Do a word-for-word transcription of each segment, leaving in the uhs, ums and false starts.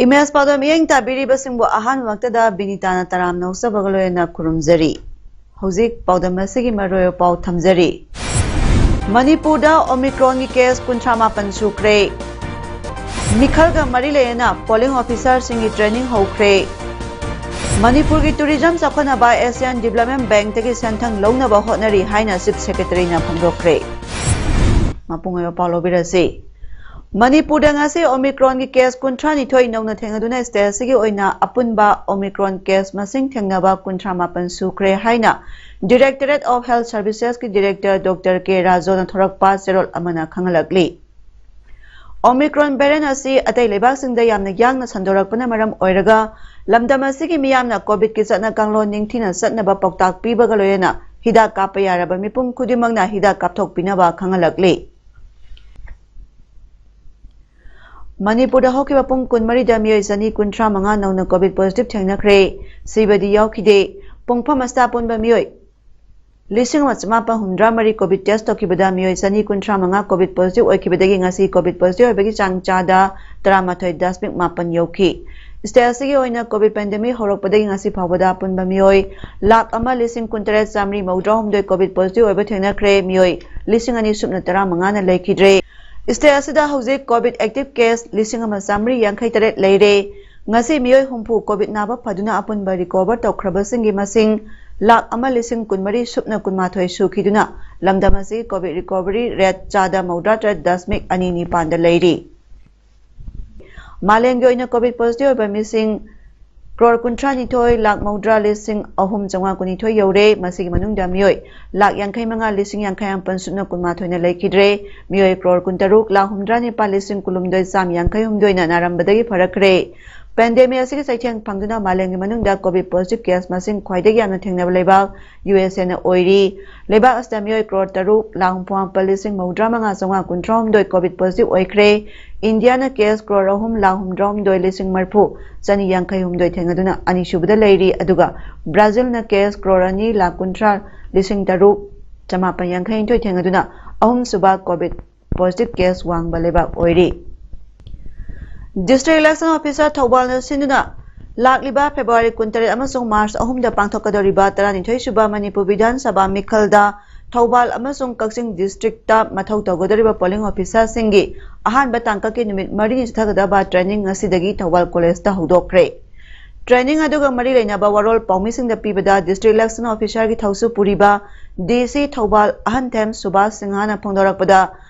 Image ꯄꯥꯎꯗꯝ ꯃꯤꯠꯌꯦꯡ ꯇꯥꯕꯤꯔꯤꯕꯁꯤꯡꯕꯨ ꯑꯍꯥꯟꯕꯃꯛꯇꯗ ꯕꯤꯅꯤꯇꯥꯅ ꯇꯔꯥꯝꯅ ꯑꯣꯛꯆꯕꯒ ꯂꯣꯏꯅꯅ ꯈꯨꯔꯨꯝꯖꯔꯤ꯫ ꯍꯧꯖꯤꯛ ꯄꯥꯎꯗꯝ ꯑꯁꯤꯒꯤ ꯃꯔꯨꯑꯣꯏꯕ ꯄꯥꯎ ꯊꯝꯖꯔꯤ꯫ ꯃꯅꯤꯄꯨꯔꯗ ꯑꯣꯃꯤꯀ꯭ꯔꯣꯟꯒꯤ ꯀꯦꯁ ꯀꯨꯟꯊ꯭ꯔꯥ ꯃꯥꯄꯟ ꯁꯨꯈ꯭ꯔꯦ꯫ ꯃꯤꯈꯜꯒ ꯃꯔꯤ ꯂꯩꯅꯅ ꯄꯣꯂꯤꯡ ꯑꯣꯐꯤꯁꯥꯔꯁꯤꯡꯒꯤ ꯇ꯭ꯔꯦꯅꯤꯡ ꯍꯧꯈ꯭ꯔꯦ꯫ ꯃꯅꯤꯄꯨꯔꯒꯤ ꯇꯨꯔꯤꯖꯝ ꯆꯥꯎꯈꯠꯅꯕ ꯑꯦꯁꯤꯌꯥꯟ ꯗꯤꯕ꯭ꯂꯞꯃꯦꯟ ꯕꯦꯡꯛꯇꯒꯤ ꯁꯦꯟꯊꯪ ꯂꯧꯅꯕ ꯍꯣꯠꯅꯔꯤ ꯍꯥꯏꯅ ꯆꯤꯐ ꯁꯦꯀ꯭ꯔꯦꯇꯔꯤꯅ ꯐꯣꯡꯗꯣꯛꯈ꯭ꯔꯦ꯫ ꯃꯄꯨꯡ ꯑꯣꯏꯕ ꯄꯥꯎ ꯂꯧꯕꯤꯔꯁꯤ꯫ ꯃꯅꯤꯄꯨꯔꯗ ꯉꯁꯤ ꯑꯣꯃꯤꯀ꯭ꯔꯣꯟꯒꯤ ꯀꯦꯁ ꯀꯨꯟꯊ꯭ꯔꯥ ꯅꯤꯊꯣꯏ ꯅꯧꯅ ꯊꯦꯡꯅꯗꯨꯅ ꯁ꯭ꯇꯦꯠ ꯑꯁꯤꯒꯤ ꯑꯣꯏꯅ ꯑꯄꯨꯟꯕ ꯑꯣꯃꯤꯀ꯭ꯔꯣꯟ ꯀꯦꯁ ꯃꯁꯤꯡ ꯊꯦꯡꯅꯕ ꯀꯨꯟꯊ꯭ꯔꯥ ꯃꯥꯄꯟ ꯁꯨꯈ꯭ꯔꯦ ꯍꯥꯏꯅ ꯗꯤꯔꯦꯛꯇꯣꯔꯦꯠ ꯑꯣꯐ ꯍꯦꯜꯊ ꯁꯔꯚꯤꯁꯦꯁꯀꯤ ꯗꯤꯔꯦꯛꯇꯔ ꯗꯣꯛꯇꯔ ꯀꯦ ꯔꯥꯖꯣꯅ ꯊꯣꯔꯛꯄ ꯆꯦꯔꯣꯜ ꯑꯃꯅ ꯈꯪꯍꯜꯂꯛꯂꯤ꯫ ꯑꯣꯃꯤꯀ꯭ꯔꯣꯟ ꯚꯦꯔꯤꯌꯦꯟꯠ ꯑꯁꯤ ꯑꯇꯩ ꯂꯩꯕꯥꯛꯁꯤꯡꯗ ꯌꯥꯝꯅ ꯌꯥꯡꯅ ꯁꯟꯗꯣꯔꯛꯄꯅ ꯃꯔꯝ ꯑꯣꯏꯔꯒ ꯂꯝꯗꯝ ꯑꯁꯤꯒꯤ ꯃꯤꯌꯥꯝꯅ ꯀꯣꯚꯤꯗꯀꯤ ꯆꯠꯅ ꯀꯥꯡꯂꯣꯟ ꯅꯤꯡꯊꯤꯅ ꯆꯠꯅꯕ ꯄꯥꯎꯇꯥꯛ ꯄꯤꯕꯒ ꯂꯣꯏꯅꯅ ꯍꯤꯗꯥꯛ ꯀꯥꯞꯄ ꯌꯥꯔꯕ ꯃꯤꯄꯨꯝ ꯈꯨꯗꯤꯡꯃꯛꯅ ꯍꯤꯗꯥꯛ ꯀꯥꯞꯊꯣꯛꯄꯤꯅꯕ ꯈꯪꯍꯜꯂꯛꯂꯤ꯫ ꯃꯅꯤꯄꯨꯔꯗ ꯍꯧꯈꯤꯕ ꯄꯨꯡ ꯀꯨꯟꯃꯔꯤꯗ ꯃꯤꯑꯣꯏ ꯆꯅꯤ ꯀꯨꯟꯊ꯭ꯔꯥ ꯃꯉꯥ ꯅꯧꯅ ꯀꯣꯚꯤꯗ ꯄꯣꯖꯤꯇꯤꯚ ꯊꯦꯡꯅꯈ꯭ꯔꯦ꯫ ꯁꯤꯕꯗꯤ ꯌꯥꯎꯈꯤꯗꯦ꯫ ꯄꯨꯡꯐꯝ ꯑꯁꯤꯗ ꯑꯄꯨꯟꯕ ꯃꯤꯑꯣꯏ ꯂꯤꯁꯤꯡ ꯑꯃ ꯆꯃꯥꯄꯟ ꯍꯨꯝꯗ꯭ꯔꯥ ꯃꯔꯤ ꯀꯣꯚꯤꯗ ꯇꯦꯁ ꯇꯧꯈꯤꯕꯗ ꯃꯤꯑꯣꯏ ꯆꯅꯤ ꯀꯨꯟꯊ꯭ꯔꯥ ꯃꯉꯥ ꯀꯣꯚꯤꯗ ꯄꯣꯖꯤꯇꯤꯚ ꯑꯣꯏꯈꯤꯕꯗꯒꯤ ꯉꯁꯤ ꯀꯣꯚꯤꯗ ꯄꯣꯖꯤꯇꯤꯚ ꯑꯣꯏꯕꯒꯤ ꯆꯥꯡ ꯆꯥꯗ ꯇꯔꯥꯃꯥꯊꯣꯏ ꯗꯁꯃꯤꯛ ꯃꯥꯄꯟ ꯌꯧꯈꯤ꯫ ꯁ꯭ꯇꯦꯠ ꯑꯁꯤꯒꯤ ꯑꯣꯏꯅ ꯀꯣꯚꯤꯗ ꯄꯦꯟꯗꯦꯃꯤꯛ ꯍꯧꯔꯛꯄꯗꯒꯤ ꯉꯁꯤ ꯐꯥꯎꯕꯗ ꯑꯄꯨꯟꯕ ꯃꯤꯑꯣꯏ ꯂꯥꯈ ꯑꯃ ꯂꯤꯁꯤꯡ ꯀꯨꯟꯇꯔꯦꯠ ꯆꯥꯃꯔꯤ ꯃꯧꯗ꯭ꯔꯥꯍꯨꯝꯗꯣꯏ ꯀꯣꯚꯤꯗ ꯄꯣꯖꯤꯇꯤꯚ ꯑꯣꯏꯕ ꯊꯦꯡꯅꯈ꯭ꯔꯦ꯫ ꯃꯤꯑꯣꯏ ꯂꯤꯁꯤꯡ ꯑꯅꯤ ꯁꯨꯞꯅ ꯇꯔꯥꯃꯉꯥꯅ ꯂꯩꯈꯤꯗ꯭ꯔꯦ꯫ ꯁ꯭ꯇꯦꯠ ꯑꯁꯤꯗ ꯍꯧꯖꯤꯛ ꯀꯣꯚꯤꯗ ꯑꯦꯛꯇꯤꯚ ꯀꯦꯁ ꯂꯤꯁꯤꯡ ꯑꯃ ꯆꯥꯃꯔꯤ ꯌꯥꯡꯈꯩ ꯇꯔꯦꯠ ꯂꯩꯔꯦ꯫ ꯉꯁꯤ ꯃꯤꯑꯣꯏ ꯍꯨꯝꯐꯨ ꯀꯣꯚꯤꯗ ꯅꯥꯕ ꯐꯗꯨꯅ ꯑꯄꯨꯟꯕ ꯔꯤꯀꯣꯚꯔ ꯇꯧꯈ꯭ꯔꯕꯁꯤꯡꯒꯤ ꯃꯁꯤꯡ ꯂꯥꯈ ꯑꯃ ꯂꯤꯁꯤꯡ ꯀꯨꯟꯃꯔꯤ ꯁꯨꯞꯅ ꯀꯨꯟꯃꯥꯊꯣꯏ ꯁꯨꯈꯤꯗꯨꯅ ꯂꯝꯗꯝ ꯑꯁꯤꯒꯤ ꯀꯣꯚꯤꯗ ꯔꯤꯀꯣꯚꯔꯤ ꯔꯦꯠ ꯆꯥꯗ ꯃꯧꯗ꯭ꯔꯥ ꯇꯔꯦꯠ ꯗꯁꯃꯤꯛ ꯑꯅꯤ ꯅꯤꯄꯥꯟꯗ ꯂꯩꯔꯤ꯫ ꯃꯥꯂꯦꯝꯒꯤ ꯑꯣꯏꯅ ꯀꯣꯚꯤꯗ ꯄꯣꯖꯤꯇꯤꯚ ꯑꯣꯏꯕ ꯃꯤꯁꯤꯡ ꯀ꯭ꯔꯣꯔ ꯀꯨꯟꯊ꯭ꯔꯥ ꯅꯤꯊꯣꯏ ꯂꯥꯈ ꯃꯧꯗ꯭ꯔꯥ ꯂꯤꯁꯤꯡ ꯑꯍꯨꯝ ꯆꯥꯝꯃꯉꯥ ꯀꯨꯟꯅꯤꯊꯣꯏ ꯌꯧꯔꯦ꯫ ꯃꯁꯤꯒꯤ ꯃꯅꯨꯡꯗ ꯃꯤꯑꯣꯏ ꯂꯥꯈ ꯌꯥꯡꯈꯩ ꯃꯉꯥ ꯂꯤꯁꯤꯡ ꯌꯥꯡꯈꯩ ꯃꯥꯄꯟ ꯁꯨꯞꯅ ꯀꯨꯟꯃꯥꯊꯣꯏꯅ ꯂꯩꯈꯤꯗ꯭ꯔꯦ꯫ ꯃꯤꯑꯣꯏ ꯀ꯭ꯔꯣꯔ ꯀꯨꯟꯇꯔꯨꯛ ꯂꯥꯈ ꯍꯨꯝꯗ꯭ꯔꯥ ꯅꯤꯄꯥꯜ ꯂꯤꯁꯤꯡ ꯀꯨꯟꯍꯨꯝꯗꯣꯏ ꯆꯥꯝ ꯌꯥꯡꯈꯩ ꯍꯨꯝꯗꯣꯏꯅ ꯅꯥꯔꯝꯕꯗꯒꯤ ꯐꯔꯛꯈ꯭ꯔꯦ꯫ ꯄꯦꯟꯗꯦꯃꯤꯛ ꯑꯁꯤꯒꯤ ꯆꯩꯊꯦꯡ ꯐꯪꯗꯨꯅ ꯃꯥꯂꯦꯝꯒꯤ ꯃꯅꯨꯡꯗ ꯀꯣꯚꯤꯗ ꯄꯣꯖꯤꯇꯤꯚ ꯀꯦꯁ ꯃꯁꯤꯡ ꯈ꯭ꯋꯥꯏꯗꯒꯤ ꯌꯥꯝꯅ ꯊꯦꯡꯅꯕ ꯂꯩꯕꯥꯛ ꯌꯨ ꯑꯦꯁ ꯑꯦꯅ ꯑꯣꯏꯔꯤ꯫ ꯂꯩꯕꯥꯛ ꯑꯁꯤꯗ ꯃꯤꯑꯣꯏ ꯀ꯭ꯔꯣꯔ ꯇꯔꯨꯛ ꯂꯥꯈ ꯍꯨꯝꯐꯨ ꯃꯥꯄꯜ ꯂꯤꯁꯤꯡ ꯃꯧꯗ꯭ꯔꯥ ꯃꯉꯥ ꯆꯥꯝꯃꯉꯥ ꯀꯨꯟꯊ꯭ꯔꯥ ꯍꯨꯝꯗꯣꯏ ꯀꯣꯚꯤꯗ ꯄꯣꯖꯤꯇꯤꯚ ꯑꯣꯏꯈ꯭ꯔꯦ꯫ ꯏꯟꯗꯤꯌꯥꯅ ꯀꯦꯁ ꯀ꯭ꯔꯣꯔ ꯑꯍꯨꯝ ꯂꯥꯈ ꯍꯨꯝꯗ꯭ꯔꯥ ꯍꯨꯝꯗꯣꯏ ꯂꯤꯁꯤꯡ ꯃꯔꯤꯐꯨ ꯆꯅꯤ ꯌꯥꯡꯈꯩ ꯍꯨꯝꯗꯣꯏ ꯊꯦꯡꯅꯗꯨꯅ ꯑꯅꯤꯁꯨꯕꯗ ꯂꯩꯔꯤ, ꯑꯗꯨꯒ ꯕ꯭ꯔꯥꯖꯤꯜꯅ ꯀꯦꯁ ꯀ꯭ꯔꯣꯔ ꯑꯅꯤ ꯂꯥꯈ ꯀꯨꯟꯊ꯭ꯔꯥ ꯂꯤꯁꯤꯡ ꯇꯔꯨꯛ ꯆꯃꯥꯄꯟ ꯌꯥꯡꯈꯩ ꯅꯤꯊꯣꯏ ꯊꯦꯡꯅꯗꯨꯅ ꯑꯍꯨꯝꯁꯨꯕ ꯀꯣꯚꯤꯗ ꯄꯣꯖꯤꯇꯤꯚ ꯀꯦꯁ ꯋꯥꯡꯕ ꯂꯩꯕꯥꯛ ꯑꯣꯏꯔꯤ꯫ ꯗꯤꯁꯇ꯭ꯔꯤꯛ ꯏꯂꯦꯛꯁꯟ ꯑꯣꯐꯤꯁꯥꯔ ꯊꯧꯕꯥꯜꯅ ꯁꯤꯟꯗꯨꯅ ꯂꯥꯛꯂꯤꯕ ꯐꯦꯕ꯭ꯔꯨꯋꯥꯔꯤ ꯀꯨꯟꯇꯔꯦꯠ ꯑꯃꯁꯨꯡ ꯃꯥꯔꯆ ꯑꯍꯨꯝꯗ ꯄꯥꯡꯊꯣꯛꯀꯗꯧꯔꯤꯕ ꯇꯔꯥꯅꯤꯊꯣꯏ ꯁꯨꯕ ꯃꯅꯤꯄꯨꯔ ꯕꯤꯙꯥꯟ ꯁꯚꯥ ꯃꯤꯈꯜꯗ ꯊꯧꯕꯥꯜ ꯑꯃꯁꯨꯡ ꯀꯛꯆꯤꯡ ꯗꯤꯁꯇ꯭ꯔꯤꯛꯇ ꯃꯊꯧ ꯇꯧꯒꯗꯧꯔꯤꯕ ꯄꯣꯂꯤꯡ ꯑꯣꯐꯤꯁꯥꯔꯁꯤꯡꯒꯤ ꯑꯍꯥꯟꯕ ꯇꯥꯡꯀꯛꯀꯤ ꯅꯨꯃꯤꯠ ꯃꯔꯤꯅꯤ ꯆꯠꯊꯒꯗꯕ ꯇ꯭ꯔꯦꯅꯤꯡ ꯉꯁꯤꯗꯒꯤ ꯊꯧꯕꯥꯜ ꯀꯣꯂꯦꯖꯇ ꯍꯧꯗꯣꯛꯈ꯭ꯔꯦ꯫ ꯇ꯭ꯔꯦꯅꯤꯡ ꯑꯗꯨꯒ ꯃꯔꯤ ꯂꯩꯅꯕ ꯋꯥꯔꯣꯜ ꯄꯥꯎꯃꯤꯁꯤꯡꯗ ꯄꯤꯕꯗ ꯗꯤꯁꯇ꯭ꯔꯤꯛ ꯏꯂꯦꯛꯁꯟ ꯑꯣꯐꯤꯁꯥꯔꯒꯤ ꯊꯧꯁꯨ ꯄꯨꯔꯤꯕ ꯗꯤ ꯁꯤ ꯊꯧꯕꯥꯜ ꯑꯍꯟꯊꯦꯝ ꯁꯨꯕꯥꯁ ꯁꯤꯡꯍꯅ ꯐꯣꯡꯗꯣꯔꯛꯄꯗ,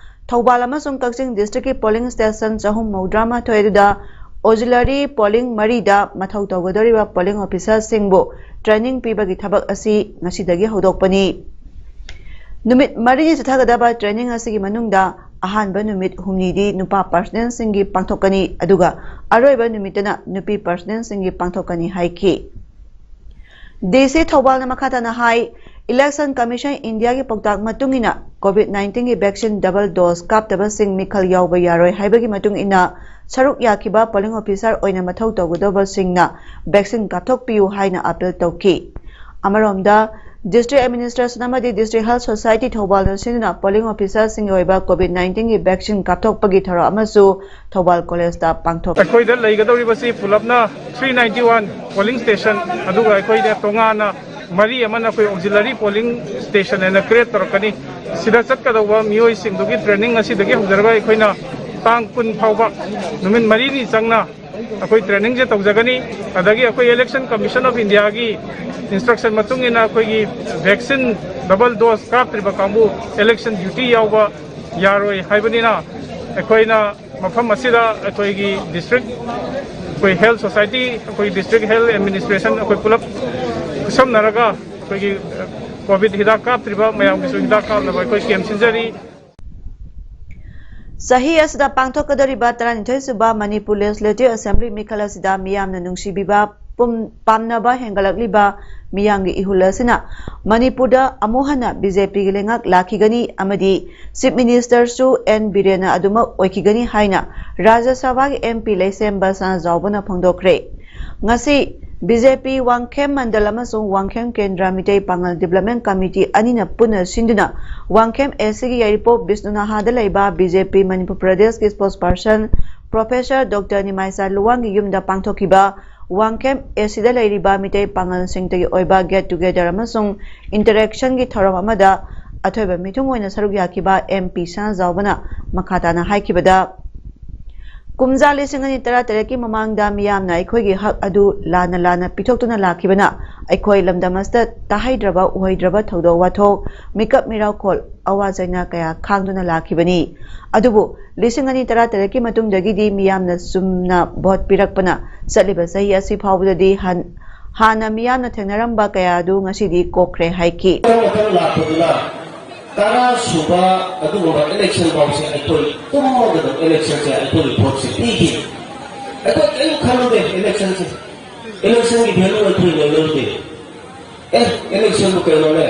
ꯊꯧꯕꯥꯜ ꯑꯃꯁꯨꯡ ꯀꯛꯆꯤꯡ ꯗꯤꯁꯇ꯭ꯔꯤꯛꯀꯤ ꯄꯣꯂꯤꯡ ꯁ꯭ꯇꯦꯁꯟ ꯆꯍꯨꯝ ꯃꯧꯗ꯭ꯔꯥ ꯃꯥꯊꯣꯏ ꯑꯗꯨꯗ ꯑꯣꯖꯤꯂꯔꯤ ꯄꯣꯂꯤꯡ ꯃꯔꯤꯗ ꯃꯊꯧ ꯇꯧꯒꯗꯧꯔꯤꯕ ꯄꯣꯂꯤꯡ ꯑꯣꯐꯤꯁꯥꯔꯁꯤꯡꯕꯨ ꯇ꯭ꯔꯦꯅꯤꯡ ꯄꯤꯕꯒꯤ ꯊꯕꯛ ꯑꯁꯤ ꯉꯁꯤꯗꯒꯤ ꯍꯧꯗꯣꯛꯄꯅꯤ꯫ ꯅꯨꯃꯤꯠ ꯃꯔꯤꯅꯤ ꯆꯠꯊꯒꯗꯕ ꯇ꯭ꯔꯦꯅꯤꯡ ꯑꯁꯤꯒꯤ ꯃꯅꯨꯡꯗ ꯑꯍꯥꯟꯕ ꯅꯨꯃꯤꯠ ꯍꯨꯝꯅꯤꯗꯤ ꯅꯨꯄꯥ ꯄꯥꯔꯁꯅꯦꯜꯁꯤꯡꯒꯤ ꯄꯥꯡꯊꯣꯛꯀꯅꯤ, ꯑꯗꯨꯒ ꯑꯔꯣꯏꯕ ꯅꯨꯃꯤꯠꯇꯅ ꯅꯨꯄꯤ ꯄꯥꯔꯁꯅꯦꯜꯁꯤꯡꯒꯤ ꯄꯥꯡꯊꯣꯛꯀꯅꯤ ꯍꯥꯏꯈꯤ꯫ ꯗꯤ ꯁꯤ ꯊꯧꯕꯥꯜꯅ ꯃꯈꯥ ꯇꯥꯅ ꯍꯥꯏ, ꯏꯂꯦꯛꯁꯟ ꯀꯃꯤꯁꯟ ꯏꯟꯗꯤꯌꯥꯒꯤ ꯄꯥꯎꯇꯥꯛ ꯃꯇꯨꯡ ꯏꯟꯅ ꯀꯣꯚꯤꯗ ꯅꯥꯏꯟꯇꯤꯟꯒꯤ ꯚꯦꯛꯁꯤꯟ ꯗꯕꯜ ꯗꯣꯁ ꯀꯥꯞꯇꯕꯁꯤꯡ ꯃꯤꯈꯜ ꯌꯥꯎꯕ ꯌꯥꯔꯣꯏ ꯍꯥꯏꯕꯒꯤ ꯃꯇꯨꯡ ꯏꯟꯅ ꯁꯔꯨꯛ ꯌꯥꯈꯤꯕ ꯄꯣꯂꯤꯡ ꯑꯣꯐꯤꯁꯥꯔ ꯑꯣꯏꯅ ꯃꯊꯧ ꯇꯧꯒꯗꯧꯕꯁꯤꯡꯅ ꯚꯦꯛꯁꯤꯟ ꯀꯥꯞꯊꯣꯛꯄꯤꯌꯨ ꯍꯥꯏꯅ ꯑꯥꯄꯤꯜ ꯇꯧꯈꯤ꯫ ꯑꯃꯔꯣꯝꯗ, ꯗꯤꯁꯇ꯭ꯔꯤꯛ ꯑꯦꯗꯃꯤꯅꯤꯁꯇ꯭ꯔꯦꯁꯟ ꯑꯃꯗꯤ ꯗꯤꯁꯇ꯭ꯔꯤꯛ ꯍꯦꯜꯊ ꯁꯣꯁꯥꯏꯇꯤ ꯊꯧꯕꯥꯜꯅ ꯁꯤꯟꯗꯨꯅ ꯄꯣꯂꯤꯡ ꯑꯣꯐꯤꯁꯥꯔꯁꯤꯡꯒꯤ ꯑꯣꯏꯕ ꯀꯣꯚꯤꯗ ꯅꯥꯏꯟꯇꯤꯟꯒꯤ ꯚꯦꯛꯁꯤꯟ ꯀꯥꯞꯊꯣꯛꯄꯒꯤ ꯊꯧꯔꯝ ꯑꯃꯁꯨ ꯊꯧꯕꯥꯜ ꯀꯣꯂꯦꯖꯇ ꯄꯥꯡꯊꯣꯛꯈꯤ꯫ ꯑꯩꯈꯣꯏꯗ ꯂꯩꯒꯗꯧꯔꯤꯕꯁꯤ ꯄꯨꯂꯞꯅ three ninety one polling station, ꯑꯗꯨꯒ ꯑꯩꯈꯣꯏꯗ ꯇꯣꯉꯥꯟꯅ ꯃꯔꯤ ꯑꯃꯅ ꯑꯩꯈꯣꯏ ꯑꯣꯛꯖꯤꯂꯔꯤ ꯄꯣꯂꯤꯡ ꯁ꯭ꯇꯦꯁꯟ ꯍꯥꯏꯅ ꯀ꯭ꯔꯤꯌꯦꯠ ꯇꯧꯔꯛꯀꯅꯤ꯫ ꯁꯤꯗ ꯆꯠꯀꯗꯧꯕ ꯃꯤꯑꯣꯏꯁꯤꯡꯗꯨꯒꯤ ꯇ꯭ꯔꯦꯅꯤꯡ ꯑꯁꯤꯗꯒꯤ ꯍꯧꯖꯔꯒ ꯑꯩꯈꯣꯏꯅ ꯇꯥꯡ ꯀꯨꯟ ꯐꯥꯎꯕ ꯅꯨꯃꯤꯠ ꯃꯔꯤꯅꯤ ꯆꯪꯅ ꯑꯩꯈꯣꯏ ꯇ꯭ꯔꯦꯅꯤꯡꯁꯦ ꯇꯧꯖꯒꯅꯤ꯫ ꯑꯗꯒꯤ ꯑꯩꯈꯣꯏ ꯏꯂꯦꯛꯁꯟ ꯀꯃꯤꯁꯟ ꯑꯣꯐ ꯏꯟꯗꯤꯌꯥꯒꯤ ꯏꯟꯁꯇ꯭ꯔꯛꯁꯟ ꯃꯇꯨꯡ ꯏꯟꯅ ꯑꯩꯈꯣꯏꯒꯤ ꯚꯦꯛꯁꯤꯟ ꯗꯕꯜ ꯗꯣꯁ ꯀꯥꯞꯇ꯭ꯔꯤꯕ ꯀꯥꯡꯕꯨ ꯏꯂꯦꯛꯁꯟ ꯗ꯭ꯌꯨꯇꯤ ꯌꯥꯎꯕ ꯌꯥꯔꯣꯏ ꯍꯥꯏꯕꯅꯤꯅ, ꯑꯩꯈꯣꯏꯅ ꯃꯐꯝ ꯑꯁꯤꯗ ꯑꯩꯈꯣꯏꯒꯤ ꯗꯤꯁꯇ꯭ꯔꯤꯛ ꯑꯩꯈꯣꯏ ꯍꯦꯜꯊ ꯁꯣꯁꯥꯏꯇꯤ, ꯑꯩꯈꯣꯏ ꯗꯤꯁꯇ꯭ꯔꯤꯛ ꯍꯦꯜꯊ ꯑꯦꯗꯃꯤꯅꯤꯁꯇ꯭ꯔꯦꯁꯟ, ꯑꯩꯈꯣꯏ ꯄꯨꯂꯞ ꯈꯨꯠꯁꯝꯅꯔꯒ ꯑꯩꯈꯣꯏꯒꯤ ꯀꯣꯚꯤꯗ ꯍꯤꯗꯥꯛ ꯀꯥꯞꯇ꯭ꯔꯤꯕ ꯃꯌꯥꯝꯒꯤꯁꯨ ꯍꯤꯗꯥꯛ ꯀꯥꯞꯅꯕ ꯑꯩꯈꯣꯏ ꯀꯦꯝ ꯁꯤꯟꯖꯔꯤ꯫ ꯆꯍꯤ ꯑꯁꯤꯗ ꯄꯥꯡꯊꯣꯛꯀꯗꯧꯔꯤꯕ ꯇꯔꯥꯅꯤꯊꯣꯏ ꯁꯨꯕ ꯃꯅꯤꯄꯨꯔ ꯂꯦꯖꯤꯁꯂꯦꯇꯤꯚ ꯑꯦꯁꯦꯝꯕ꯭ꯂꯤ ꯃꯤꯈꯜ ꯑꯁꯤꯗ ꯃꯤꯌꯥꯝꯅ ꯅꯨꯡꯁꯤꯕꯤꯕ ꯄꯨꯝ-, ꯄꯥꯝꯅꯕ ꯍꯦꯟꯒꯠꯂꯛꯂꯤꯕ ꯃꯤꯌꯥꯝꯒꯤ ꯏꯍꯨꯜ ꯑꯁꯤꯅ ꯃꯅꯤꯄꯨꯔꯗ ꯑꯃꯨꯛ ꯍꯟꯅ ꯕꯤ ꯖꯦ ꯄꯤꯒꯤ ꯂꯩꯉꯥꯛ ꯂꯥꯛꯈꯤꯒꯅꯤ ꯑꯃꯗꯤ ꯆꯤꯐ ꯃꯤꯅꯤꯁꯇꯔꯁꯨ ꯑꯦꯟ ꯕꯤꯔꯦꯟꯅ ꯑꯗꯨꯃꯛ ꯑꯣꯏꯈꯤꯒꯅꯤ ꯍꯥꯏꯅ ꯔꯥꯖ꯭ꯌ ꯁꯚꯥꯒꯤ ꯑꯦꯝ ꯄꯤ ꯂꯩꯁꯦꯝꯕ ꯁꯅꯥꯖꯥꯎꯕꯅ ꯐꯣꯡꯗꯣꯛꯈ꯭ꯔꯦ꯫ ꯉꯁꯤ ꯕꯤ ꯖꯦ ꯄꯤ ꯋꯥꯡꯈꯦꯝ ꯃꯟꯗꯜ ꯑꯃꯁꯨꯡ ꯋꯥꯡꯈꯦꯝ ꯀꯦꯟꯗ꯭ꯔ ꯃꯤꯇꯩ ꯄꯥꯉꯜ ꯗꯤꯕ꯭ꯂꯞꯃꯦꯟ ꯀꯃꯤꯇꯤ ꯑꯅꯤꯅ ꯄꯨꯟꯅ ꯁꯤꯟꯗꯨꯅ ꯋꯥꯡꯈꯦꯝ ꯑꯦ ꯁꯤꯒꯤ ꯌꯥꯏꯔꯤꯄꯣꯛ ꯕꯤꯁꯅꯨꯅꯍꯥꯗ ꯂꯩꯕ ꯕꯤ ꯖꯦ ꯄꯤ ꯃꯅꯤꯄꯨꯔ ꯄ꯭ꯔꯗꯦꯁꯀꯤ ꯁ꯭ꯄꯣꯛꯁ ꯄꯔꯁꯟ ꯄ꯭ꯔꯣꯐꯦꯁꯔ ꯗꯣꯛꯇꯔ ꯅꯤꯃꯥꯏꯆꯥ ꯂꯨꯋꯥꯡꯒꯤ ꯌꯨꯝꯗ ꯄꯥꯡꯊꯣꯛꯈꯤꯕ ꯋꯥꯡꯈꯦꯝ ꯑꯦ ꯁꯤꯗ ꯂꯩꯔꯤꯕ ꯃꯤꯇꯩ ꯄꯥꯉꯜꯁꯤꯡꯇꯒꯤ ꯑꯣꯏꯕ ꯒꯦꯠ ꯇꯨꯒꯦꯗꯔ ꯑꯃꯁꯨꯡ ꯏꯟꯇꯔꯦꯛꯁꯟꯒꯤ ꯊꯧꯔꯝ ꯑꯃꯗ ꯑꯊꯣꯏꯕ ꯃꯤꯊꯨꯡ ꯑꯣꯏꯅ ꯁꯔꯨꯛ ꯌꯥꯈꯤꯕ ꯑꯦꯝ ꯄꯤ ꯁꯅꯥꯖꯥꯎꯕꯅ ꯃꯈꯥ ꯇꯥꯅ ꯍꯥꯏꯈꯤꯕꯗ, ꯀꯨꯝꯖꯥ ꯂꯤꯁꯤꯡ ꯑꯅꯤ ꯇꯔꯥꯇꯔꯦꯠꯀꯤ ꯃꯃꯥꯡꯗ ꯃꯤꯌꯥꯝꯅ ꯑꯩꯈꯣꯏꯒꯤ ꯍꯛ ꯑꯗꯨ ꯂꯥꯟꯅ ꯂꯥꯟꯅ ꯄꯤꯊꯣꯛꯇꯨꯅ ꯂꯥꯛꯈꯤꯕꯅ ꯑꯩꯈꯣꯏ ꯂꯝꯗꯝ ꯑꯁꯤꯗ ꯇꯥꯍꯩꯗ꯭ꯔꯕ ꯎꯍꯩꯗ꯭ꯔꯕ ꯊꯧꯗꯣꯛ ꯋꯥꯊꯣꯛ, ꯃꯤꯀꯞ ꯃꯤꯔꯥꯎꯈꯣꯜ, ꯑꯋꯥ ꯆꯩꯅꯥ ꯀꯌꯥ ꯈꯥꯡꯗꯨꯅ ꯂꯥꯛꯈꯤꯕꯅꯤ꯫ ꯑꯗꯨꯕꯨ ꯂꯤꯁꯤꯡ ꯑꯅꯤ ꯇꯔꯥꯇꯔꯦꯠꯀꯤ ꯃꯇꯨꯡꯗꯒꯤꯗꯤ ꯃꯤꯌꯥꯝꯅ ꯆꯨꯝꯅ ꯚꯣꯠ ꯄꯤꯔꯛꯄꯅ ꯆꯠꯂꯤꯕ ꯆꯍꯤ ꯑꯁꯤ ꯐꯥꯎꯕꯗꯗꯤ ꯍꯟ-, ꯍꯥꯟꯅ ꯃꯤꯌꯥꯝꯅ ꯊꯦꯡꯅꯔꯝꯕ ꯀꯌꯥ ꯑꯗꯨ ꯉꯁꯤꯗꯤ ꯀꯣꯛꯈ꯭ꯔꯦ ꯍꯥꯏꯈꯤ꯫ ꯃꯊꯪ ꯃꯊꯪ ꯂꯥꯛꯄꯗꯨꯅ ꯇꯔꯥ ꯁꯨꯕ ꯑꯗꯨꯒꯨꯝꯕ ꯏꯂꯦꯛꯁꯟ ꯐꯥꯎꯁꯦ ꯑꯩꯈꯣꯏ ꯇꯨꯝꯃꯒ ꯑꯗꯨꯝ ꯏꯂꯦꯛꯁꯟꯁꯦ ꯑꯩꯈꯣꯏꯒꯤ ꯚꯣꯠꯁꯦ ꯄꯤꯈꯤ꯫ ꯑꯩꯈꯣꯏ ꯀꯔꯤꯝ ꯈꯜꯂꯨꯗꯦ ꯏꯂꯦꯛꯁꯟꯁꯦ꯫ ꯏꯂꯦꯛꯁꯟꯒꯤ ꯚꯦꯂꯨ ꯑꯩꯈꯣꯏ ꯂꯩꯅꯔꯨꯗꯦ꯫ ꯑꯦ, ꯏꯂꯦꯛꯁꯟꯕꯨ ꯀꯩꯅꯣꯅꯦ?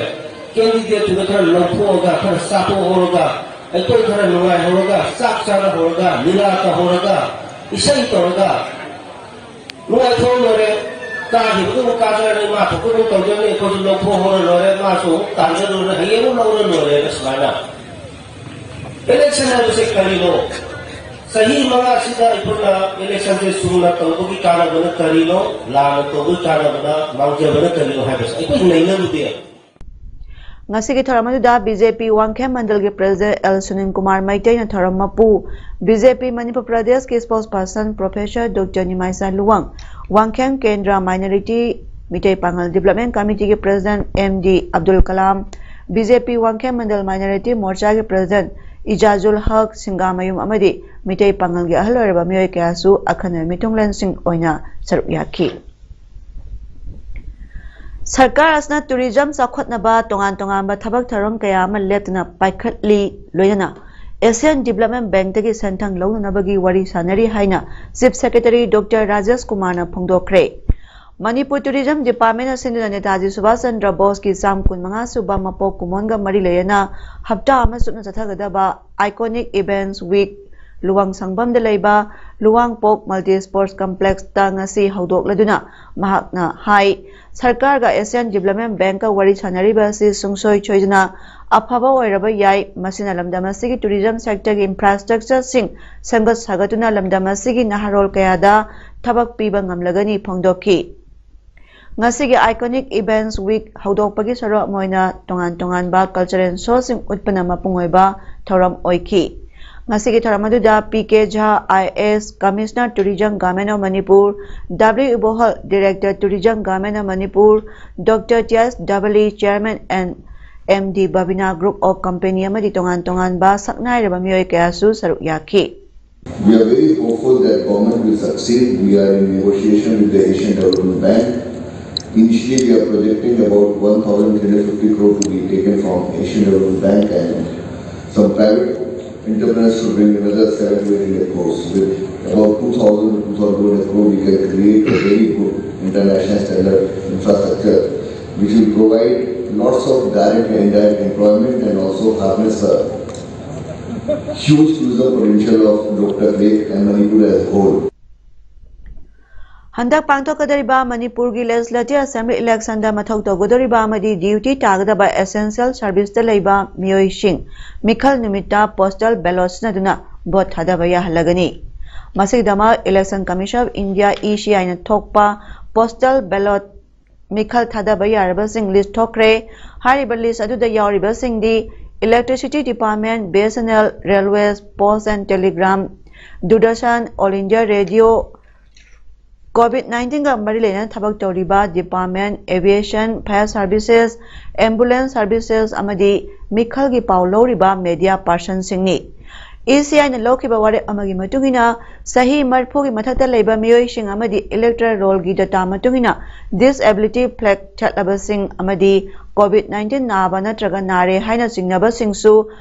ꯀꯦꯟꯗꯤꯗꯦꯠꯇꯨꯗ ꯈꯔ ꯂꯧꯊꯣꯛꯑꯒ, ꯈꯔ ꯆꯥꯊꯣꯛꯍꯧꯔꯒ, ꯑꯩꯈꯣꯏ ꯈꯔ ꯅꯨꯡꯉꯥꯏꯍꯧꯔꯒ, ꯆꯥꯛ ꯆꯥꯅꯍꯧꯔꯒ, ꯂꯤꯂꯥ ꯇꯧꯍꯧꯔꯒ, ꯏꯁꯩ ꯇꯧꯔꯒ, ꯅꯨꯡꯉꯥꯏꯊꯣꯛꯑ ꯂꯣꯏꯔꯦ꯫ ꯀꯥꯈꯤꯕꯗꯨ ꯑꯃꯨꯛ ꯀꯥꯖꯔꯅꯤ, ꯃꯥ ꯊꯣꯛꯄ ꯑꯗꯨꯝ ꯇꯧꯖꯔꯅꯤ, ꯑꯩꯈꯣꯏꯁꯨ ꯂꯧꯊꯣꯛꯍꯧꯔ ꯂꯣꯏꯔꯦ, ꯃꯥꯁꯨ ꯑꯃꯨꯛ ꯇꯥꯟꯖꯔꯨꯔꯦ, ꯍꯌꯦꯡ ꯑꯃꯨꯛ ꯂꯧꯔ ꯂꯣꯏꯔꯦꯅ ꯁꯨꯃꯥꯏꯅ꯫ ꯏꯂꯦꯛꯁꯟ ꯍꯥꯏꯕꯁꯦ ꯀꯔꯤꯅꯣ? ꯆꯍꯤ ꯃꯉꯥꯁꯤꯗ ꯑꯩꯈꯣꯏꯅ ꯏꯂꯦꯛꯁꯟꯁꯦ ꯆꯨꯝꯅ ꯇꯧꯕꯒꯤ ꯀꯥꯟꯅꯕꯅ ꯀꯔꯤꯅꯣ, ꯂꯥꯟꯅ ꯇꯧꯕꯒꯤ ꯀꯥꯟꯅꯕꯅ ꯃꯥꯡꯖꯕꯅ ꯀꯔꯤꯅꯣ ꯍꯥꯏꯕꯁꯦ ꯑꯩꯈꯣꯏ ꯅꯩꯅꯔꯨꯗꯦ꯫ ꯉꯁꯤꯒꯤ ꯊꯧꯔꯝ ꯑꯗꯨꯗ ꯕꯤ ꯖꯦ ꯄꯤ ꯋꯥꯡꯈꯦꯝ ꯃꯟꯗꯜꯒꯤ ꯄ꯭ꯔꯦꯁꯤꯗꯦꯟꯠ ꯑꯦꯜ ꯁꯨꯅꯤꯜ ꯀꯨꯃꯥꯔ ꯃꯩꯇꯩꯅ ꯊꯧꯔꯝ ꯃꯄꯨ, ꯕꯤ ꯖꯦ ꯄꯤ ꯃꯅꯤꯄꯨꯔ ꯄ꯭ꯔꯗꯦꯁꯀꯤ spokesperson professor doctor Nimaicha Luwang, Wangkhem Kendra minority Meitei Pangal development ꯀꯃꯤꯇꯤꯒꯤ president M D Abdul Kalam, B J P Wangkhem Mandal minority ꯃꯣꯔꯆꯥꯒꯤ ꯄ꯭ꯔꯦꯁꯤꯗꯦꯟꯠ ꯏꯖꯥꯖꯨꯜ ꯍꯛ, ꯁꯤꯡꯒꯥꯃꯌꯨꯝ ꯑꯃꯗꯤ ꯃꯤꯇꯩ ꯄꯥꯉꯜꯒꯤ ꯑꯍꯜ ꯑꯣꯏꯔꯕ ꯃꯤꯑꯣꯏ ꯀꯌꯥꯁꯨ ꯑꯈꯟꯅꯕ ꯃꯤꯊꯨꯡꯂꯦꯟꯁꯤꯡ ꯑꯣꯏꯅ ꯁꯔꯨꯛ ꯌꯥꯈꯤ꯫ ꯁꯔꯀꯥꯔ ꯑꯁꯤꯅ ꯇꯨꯔꯤꯖꯝ ꯆꯥꯎꯈꯠꯅꯕ ꯇꯣꯉꯥꯟ ꯇꯣꯉꯥꯟꯕ ꯊꯕꯛ ꯊꯧꯔꯝ ꯀꯌꯥ ꯑꯃ ꯂꯦꯞꯇꯅ ꯄꯥꯏꯈꯠꯂꯤ, ꯂꯣꯏꯅꯅ ꯑꯦꯁꯤꯌꯥꯟ ꯗꯤꯕꯂꯞꯃꯦꯟ ꯕꯦꯡꯛꯇꯒꯤ ꯁꯦꯟꯊꯪ ꯂꯧꯅꯅꯕꯒꯤ ꯋꯥꯔꯤ ꯁꯥꯅꯔꯤ ꯍꯥꯏꯅ ꯆꯤꯐ ꯁꯦꯀ꯭ꯔꯦꯇꯔꯤ ꯗꯣꯛꯇꯔ ꯔꯥꯖꯦꯁ ꯀꯨꯃꯥꯔꯅ ꯐꯣꯡꯗꯣꯛꯈ꯭ꯔꯦ꯫ ꯃꯅꯤꯄꯨꯔ ꯇꯨꯔꯤꯖꯝ ꯗꯤꯄꯥꯔꯠꯃꯦꯟꯅ ꯁꯤꯟꯗꯨꯅ ꯅꯦꯇꯥꯖꯤ ꯁꯨꯚꯥꯁ ꯆꯟꯗ꯭ꯔ ꯕꯣꯁꯀꯤ ꯆꯥꯝ ꯀꯨꯟ ꯃꯉꯥ ꯁꯨꯕ ꯃꯄꯣꯛ ꯀꯨꯝꯑꯣꯟꯒ ꯃꯔꯤ ꯂꯩꯅꯅ ꯍꯞꯇꯥ ꯑꯃ ꯆꯨꯞꯅ ꯆꯠꯊꯒꯗꯕ ꯑꯥꯏꯀꯣꯅꯤꯛ ꯏꯚꯦꯟꯠꯁ ꯋꯤꯛ ꯂꯨꯋꯥꯡ ꯁꯪꯕꯝꯗ ꯂꯩꯕ ꯂꯨꯋꯥꯡꯄꯣꯛ ꯃꯜꯇꯤ ꯁ꯭ꯄꯣꯔꯠꯁ ꯀꯝꯄ꯭ꯂꯦꯛꯁꯇ ꯉꯁꯤ ꯍꯧꯗꯣꯛꯂꯗꯨꯅ ꯃꯍꯥꯛꯅ ꯍꯥꯏ, ꯁꯔꯀꯥꯔꯒ ꯑꯦꯁꯤꯌꯥꯟ ꯗꯤꯕꯂꯞꯃꯦꯟ ꯕꯦꯡꯛꯀ ꯋꯥꯔꯤ ꯁꯥꯅꯔꯤꯕ ꯑꯁꯤ ꯁꯨꯡꯁꯣꯏ ꯁꯣꯏꯗꯅ ꯑꯐꯕ ꯑꯣꯏꯔꯕ ꯌꯥꯏ꯫ ꯃꯁꯤꯅ ꯂꯝꯗꯝ ꯑꯁꯤꯒꯤ ꯇꯨꯔꯤꯖꯝ ꯁꯦꯛꯇꯔꯒꯤ ꯏꯟꯐ꯭ꯔꯥꯁ꯭ꯇ꯭ꯔꯛꯆꯔꯁꯤꯡ ꯁꯦꯝꯒꯠ ꯁꯥꯒꯠꯇꯨꯅ ꯂꯝꯗꯝ ꯑꯁꯤꯒꯤ ꯅꯍꯥꯔꯣꯜ ꯀꯌꯥꯗ ꯊꯕꯛ ꯄꯤꯕ ꯉꯝꯂꯒꯅꯤ ꯐꯣꯡꯗꯣꯛꯈꯤ꯫ ꯉꯁꯤꯒꯤ ꯑꯥꯏꯀꯣꯅꯤꯛ ꯏꯚꯦꯟꯠꯁ ꯋꯤꯛ ꯍꯧꯗꯣꯛꯄꯒꯤ ꯁꯔꯨꯛ ꯑꯃ ꯑꯣꯏꯅ ꯇꯣꯉꯥꯟ ꯇꯣꯉꯥꯟꯕ ꯀꯜꯆꯔꯦꯜ ꯁꯣꯁꯤꯡ ꯎꯠꯄꯅ ꯃꯄꯨꯡ ꯑꯣꯏꯕ ꯊꯧꯔꯝ ꯑꯣꯏꯈꯤ꯫ ꯉꯁꯤꯒꯤ ꯊꯧꯔꯝ ꯑꯗꯨꯗ P K Jha, I A S, commissioner tourism government of Manipur, W Ibohal, director tourism government of Manipur, doctor T S Dabli, chairman N M D Babina group of company ꯑꯃꯗꯤ ꯇꯣꯉꯥꯟ ꯇꯣꯉꯥꯟꯕ ꯁꯛꯅꯥꯏꯔꯕ ꯃꯤꯑꯣꯏ ꯀꯌꯥꯁꯨ ꯁꯔꯨꯛ ꯌꯥꯈꯤ꯫ We are very hopeful that government will succeed. We are in negotiation with the Asian Development Bank. Initially, we are projecting about one thousand three hundred fifty crore to be taken from Asian Development Bank and some private entrepreneurs to bring another seven to eight hundred crores. With about two thousand to two thousand two hundred crore, we can create a very good international standard infrastructure which will provide lots of direct and indirect employment and also harness the huge tourism potential of Loktak Lake and Manipur as a whole. ꯍꯟꯗꯛ ꯄꯥꯡꯊꯣꯛꯀꯗꯧꯔꯤꯕ ꯃꯅꯤꯄꯨꯔꯒꯤ legislative assembly ꯏꯂꯦꯛꯁꯟꯗ ꯃꯊꯧ ꯇꯧꯒꯗꯧꯔꯤꯕ ꯑꯃꯗꯤ duty ꯇꯥꯒꯗꯕ essential ꯁꯔꯚꯤꯁꯇ ꯂꯩꯕ ꯃꯤꯑꯣꯏꯁꯤꯡ ꯃꯤꯈꯜ ꯅꯨꯃꯤꯠꯇ postal ꯕꯦꯂꯣꯠ ꯁꯤꯖꯤꯟꯅꯗꯨꯅ vote ꯊꯥꯗꯕ ꯌꯥꯍꯜꯂꯒꯅꯤ꯫ ꯃꯁꯤꯒꯤꯗꯃꯛ election commission of India, E ꯁꯤ ꯑꯥꯏꯅ ꯊꯣꯛꯄ ꯄꯣꯁꯇꯦꯜ ꯕꯦꯂꯣꯠ ꯃꯤꯈꯜ ꯊꯥꯗꯕ ꯌꯥꯔꯕꯁꯤꯡ ꯂꯤꯁ ꯊꯣꯛꯈ꯭ꯔꯦ꯫ ꯍꯥꯏꯔꯤꯕ ꯂꯤꯁ ꯑꯗꯨꯗ ꯌꯥꯎꯔꯤꯕꯁꯤꯡꯗꯤ Electricity Department, B S N L, Railways, Post and Telegraph, Doordarshan, All India Radio, Covid ꯅꯥꯏꯟꯇꯤꯟꯒ ꯃꯔꯤ ꯂꯩꯅꯅ ꯊꯕꯛ ꯇꯧꯔꯤꯕ department, aviation, fire services, ambulance services ꯑꯃꯗꯤ ꯃꯤꯈꯜꯒꯤ ꯄꯥꯎ ꯂꯧꯔꯤꯕ ꯃꯦꯗꯤꯌꯥ ꯄꯥꯔꯁꯟꯁꯤꯡꯅꯤ꯫ ꯏ ꯁꯤ ꯑꯥꯏꯅ ꯂꯧꯈꯤꯕ ꯋꯥꯔꯦꯞ ꯑꯃꯒꯤ ꯃꯇꯨꯡ ꯏꯟꯅ, ꯆꯍꯤ ꯃꯔꯤꯐꯨꯒꯤ ꯃꯊꯛꯇ ꯂꯩꯕ ꯃꯤꯑꯣꯏꯁꯤꯡ ꯑꯃꯗꯤ ꯏꯂꯦꯛꯇꯔꯦꯜ ꯔꯣꯜꯒꯤ ꯗꯇꯥ ꯃꯇꯨꯡ ꯏꯟꯅ, ꯗꯤꯁꯑꯦꯕꯤꯂꯤꯇꯤ ꯐ꯭ꯂꯦꯒ ꯊꯦꯠꯂꯕꯁꯤꯡ ꯑꯃꯗꯤ ꯀꯣꯚꯤꯗ ꯅꯥꯏꯟꯇꯤꯟ ꯅꯥꯕ ꯅꯠꯇ꯭ꯔꯒ ꯅꯥꯔꯦ ꯍꯥꯏꯅ ꯆꯤꯡꯅꯕꯁꯤꯡꯁꯨ